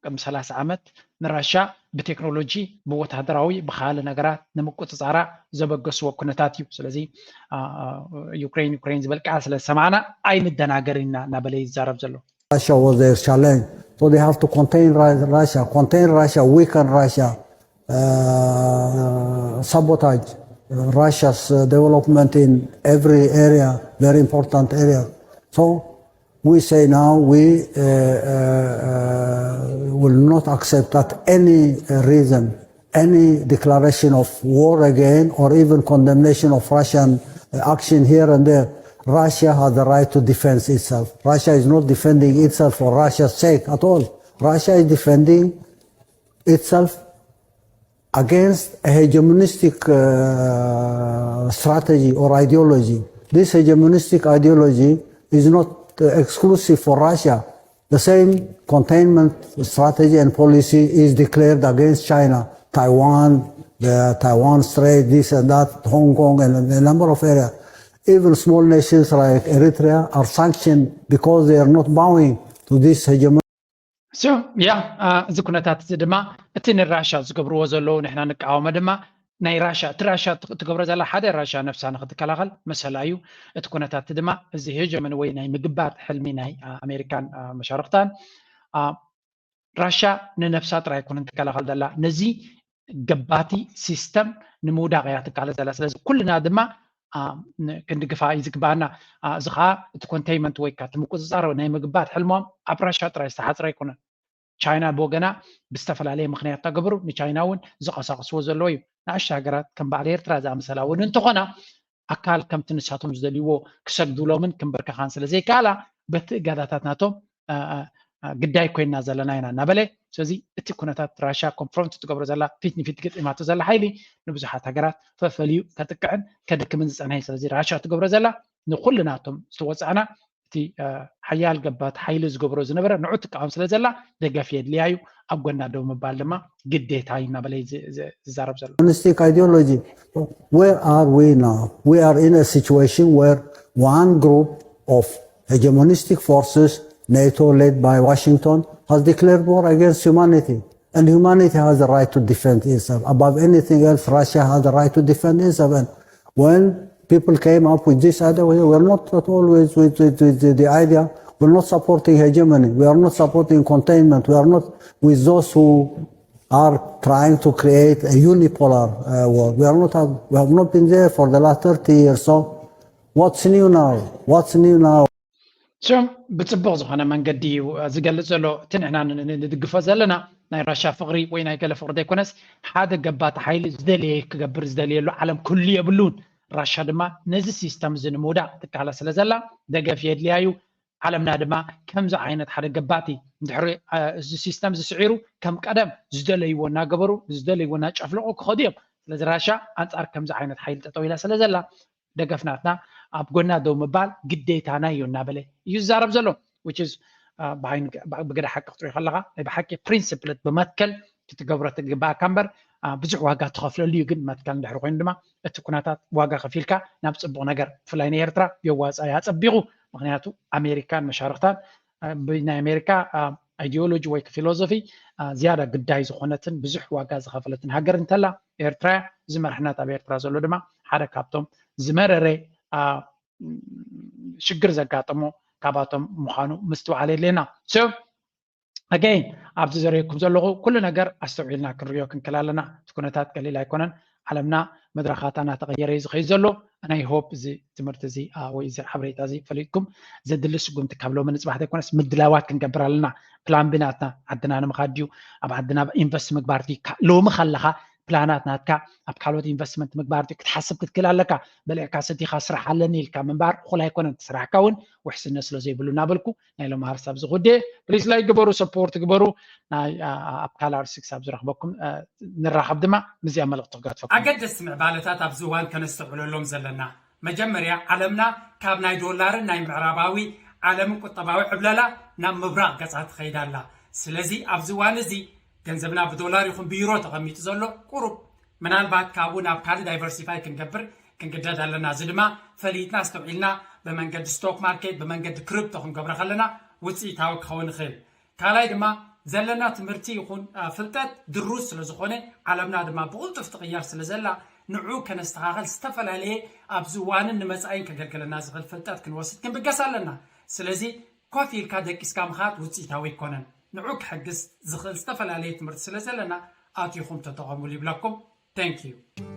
ቅድሚ ሰላሳ ዓመት ንራሽያ ብቴክኖሎጂ ብወታደራዊ ብካሊ ነገራት ንምቁፅፃራ ዘበገስዎ ኩነታት እዩ ስለዚ ዩክሬን ዩክሬን ዝብል ቃል ስለ ዝሰማዕና ኣይንደናገር ኢና እናበለ ይዛረብ ዘሎ Russia was their challenge. So they have to contain Russia, contain Russia, weaken Russia, uh, sabotage Russia's uh, development in every area, very important area. So we say now we uh, uh, will not accept that any reason any declaration of war again or even condemnation of Russian action here and there. Russia has the right to defend itself. Russia is not defending itself for Russia's sake at all. Russia is defending itself against a hegemonistic uh, strategy or ideology. This hegemonistic ideology is not uh, exclusive for Russia. The same containment strategy and policy is declared against China, Taiwan, the Taiwan Strait, this and that, Hong Kong, and a number of areas. Even small nations like Eritrea are sanctioned because they are not bowing to this hegemon. So, yeah, እዚ ኩነታት እዚ ድማ እቲ ንራሻ ዝገብርዎ ዘለዉ ንሕና ንቃወሞ ድማ ናይ ራሻ እቲ ራሻ ትገብሮ ዘላ ሓደ ራሻ ነፍሳ ንክትከላኸል መሰላ እዩ እቲ ኩነታት ድማ እዚ ሄጀመን ወይ ናይ ምግባር ሕልሚ ናይ ኣሜሪካን መሻርክታን ራሻ ንነፍሳ ጥራይ ኣይኮነን ትከላኸል ዘላ ነዚ ገባቲ ሲስተም ንምውዳቕ እያ ትቃለስ ዘላ ስለዚ ኩልና ድማ ክንድግፋ እዩ ዝግባኣና እዚ ከዓ እቲ ኮንቴይመንት ወይ እቲ ምቁፅፃር ናይ ምግባር ሕልሞም ኣብ ራሻ ጥራይ ዝተሓፅረ ኣይኮነን ቻይና ብወገና ብዝተፈላለየ ምክንያት ተገብሩ ንቻይና እውን ዝቀሳቅስዎ ዘለዎ እዩ ንኣሽተ ሃገራት ከም በዓል ኤርትራ ዝኣመሰላ እውን እንተኾና ኣካል ከምቲ ንሳቶም ዝደልይዎ ክሰግዱሎምን ክንበርከኻን ስለ ዘይከኣላ በቲ እገዳታት ናቶም ግዳይ ኮይና ዘለና ኢና እናበለ ስለዚ እቲ ኩነታት ራሽያ ኮንፍሮንት ትገብሮ ዘላ ፊት ንፊት ገጢማቶ ዘላ ሓይሊ ንብዙሓት ሃገራት ፈፈልዩ ከጥቅዕን ከድክምን ዝፀንሐ ስለዚ ራሽያ ትገብሮ ዘላ ንኩልናቶም ዝተወፀዕና እቲ ሓያል ገባቲ ሓይሊ ዝገብሮ ዝነበረ ንዑ ትቃወም ስለ ዘላ ደገፍ የድልያ እዩ። ኣብ ጎና ደው ምባል ድማ ግዴታ እዩ እናበለ ዝዛረብ ዘሎ። Communistic ideology, where are we now? We are in a situation where one group of hegemonistic forces, NATO led by Washington, has declared war against humanity. And humanity has the right to defend itself. Above anything else, Russia has the right to defend itself. And when people came up with this idea, we were not at all with, with, with, with the idea, we're not supporting hegemony, we are not supporting containment, we are not with those who are trying to create a unipolar uh, world. We are not have, we have not been there for the last thirty years. So what's new now? What's new now? ሽም ብፅቡቕ ዝኾነ መንገዲ እዩ ዝገልፅ ዘሎ። እቲ ንሕና ንድግፎ ዘለና ናይ ራሻ ፍቕሪ ወይ ናይ ገለ ፍቕሪ ዘይኮነስ ሓደ ገባቲ ሓይሊ ዝደለየ ክገብር ዝደለየሉ ዓለም ክህሉ የብሉን። ራሻ ድማ ነዚ ሲስተም እዚ ንምውዳቕ ትቃለ ስለ ዘላ ደገፍ የድልያ እዩ። ዓለምና ድማ ከምዚ ዓይነት ሓደ ገባቲ እንድሕሪ እዚ ሲስተም ዝስዒሩ ከም ቀደም ዝደለይዎ እናገበሩ ዝደለይዎ እናጨፍለቑ ክኸዱ እዮም። ስለዚ ራሻ ኣንፃር ከምዚ ዓይነት ሓይሊ ጠጠው ኢላ ስለ ዘላ ደገፍ ናትና ኣብ ጎና ደው ምባል ግዴታና እዩ እናበለ እዩ ዝዛረብ ዘሎ። ብግደ ሓቂ ክትሪኦ ከለካ ናይ ብሓቂ ፕሪንስፕልት ብመትከል ክትገብሮ ትግባእካ እምበር ብዙሕ ዋጋ ትኸፍለሉ እዩ። ግን መትከል እንድሕሪ ኮይኑ ድማ እቲ ኩነታት ዋጋ ከፊልካ ናብ ፅቡቕ ነገር ብፍላይ ንኤርትራ የዋፃ ኣፀቢቑ። ምክንያቱ ኣሜሪካን መሻርክታን ብናይ ኣሜሪካ ኣይዲዮሎጂ ወይ ፊሎዞፊ ዝያዳ ግዳይ ዝኾነትን ብዙሕ ዋጋ ዝኸፈለትን ሃገር እንተላ ኤርትራ እያ። እዚ መራሕነት ኣብ ኤርትራ ዘሎ ድማ ሓደ ካብቶም ዝመረረ ሽግር ዘጋጠሞ ካባቶም ምዃኑ ምስትውዓል የድልየና። ኣገይን ኣብዚ ዘረየኩም ዘለኹ ኩሉ ነገር ኣስተውዒልና ክንሪኦ ክንክል ኣለና። እቲ ኩነታት ቀሊል ኣይኮነን። ዓለምና መድረኻታ እናተቐየረ እዩ ዝኸይድ ዘሎ። ናይ ሆፕ እዚ ትምህርቲ እዚ ወይ እዚ ሓበሬታ እዚ ፈሊጥኩም ዘድሊ ስጉምቲ ካብ ሎሚ ንፅባሕ ዘይኮነስ ምድላዋት ክንገብር ኣለና። ፕላን ቢ ናትና ዓድና ንምኻድ ድዩ ኣብ ዓድና ኢንቨስት ምግባር ድዩ ሎሚ ከለኻ ፕላናት ናትካ ኣብ ካልኦት ኢንቨስትመንት ምግባር ክትሓስብ ክትክእል ኣለካ። በሊዕካ ሰቲኻ ስራሕ ኣለኒ ኢልካ ምንባር እኹል ኣይኮነን። ስራሕካ እውን ውሕስነት ስለ ዘይብሉ እናበልኩ ናይ ሎም ሃርሳብ ዝኹዴ ፕሊስ ላይክ ግበሩ፣ ሰፖርት ግበሩ። ናይ ኣብ ካልኣር ስክስ ኣብ ዝረኽበኩም ንራኸብ ድማ ምስዚኣ መልእኽቲ ክጋትፈኩም። ኣገደስቲ ምዕባለታት ኣብዚ እዋን ከነስተውዕለሎም ዘለና መጀመርያ ዓለምና ካብ ናይ ዶላርን ናይ ምዕራባዊ ዓለምን ቁጠባዊ ዕብለላ ናብ ምብራቕ ገጻ ትኸይድ ኣላ። ስለዚ ኣብዚ እዋን እዚ ገንዘብና ብዶላር ይኹን ብዩሮ ተቐሚጡ ዘሎ ቁሩብ ምናልባት ካብኡ ናብ ካልእ ዳይቨርሲፋይ ክንገብር ክንግደድ ኣለና። እዚ ድማ ፈሊጥና ኣስተውዒልና ብመንገዲ ስቶክ ማርኬት ብመንገዲ ክሪፕቶ ክንገብሮ ከለና ውፅኢታዊ ክኸውን ይኽእል። ካልኣይ ድማ ዘለና ትምህርቲ ይኹን ፍልጠት ድሩት ስለ ዝኾነ ዓለምና ድማ ብቕልጡፍ ትቕየር ስለ ዘላ ንዑ ከነስተኻኸል ዝተፈላለየ ኣብዚ እዋንን ንመፃኢን ከገልግለና ዝኽእል ፍልጠት ክንወስድ ክንብገስ ኣለና። ስለዚ ኮፍ ኢልካ ደቂስካ ምኻድ ውፅኢታዊ ኣይኮነን። ንዑ ክሕግዝ ዝኽእል ዝተፈላለየ ትምህርቲ ስለ ዘለና ኣቲኹም ተጠቐሙሉ ይብለኩም። Thank you።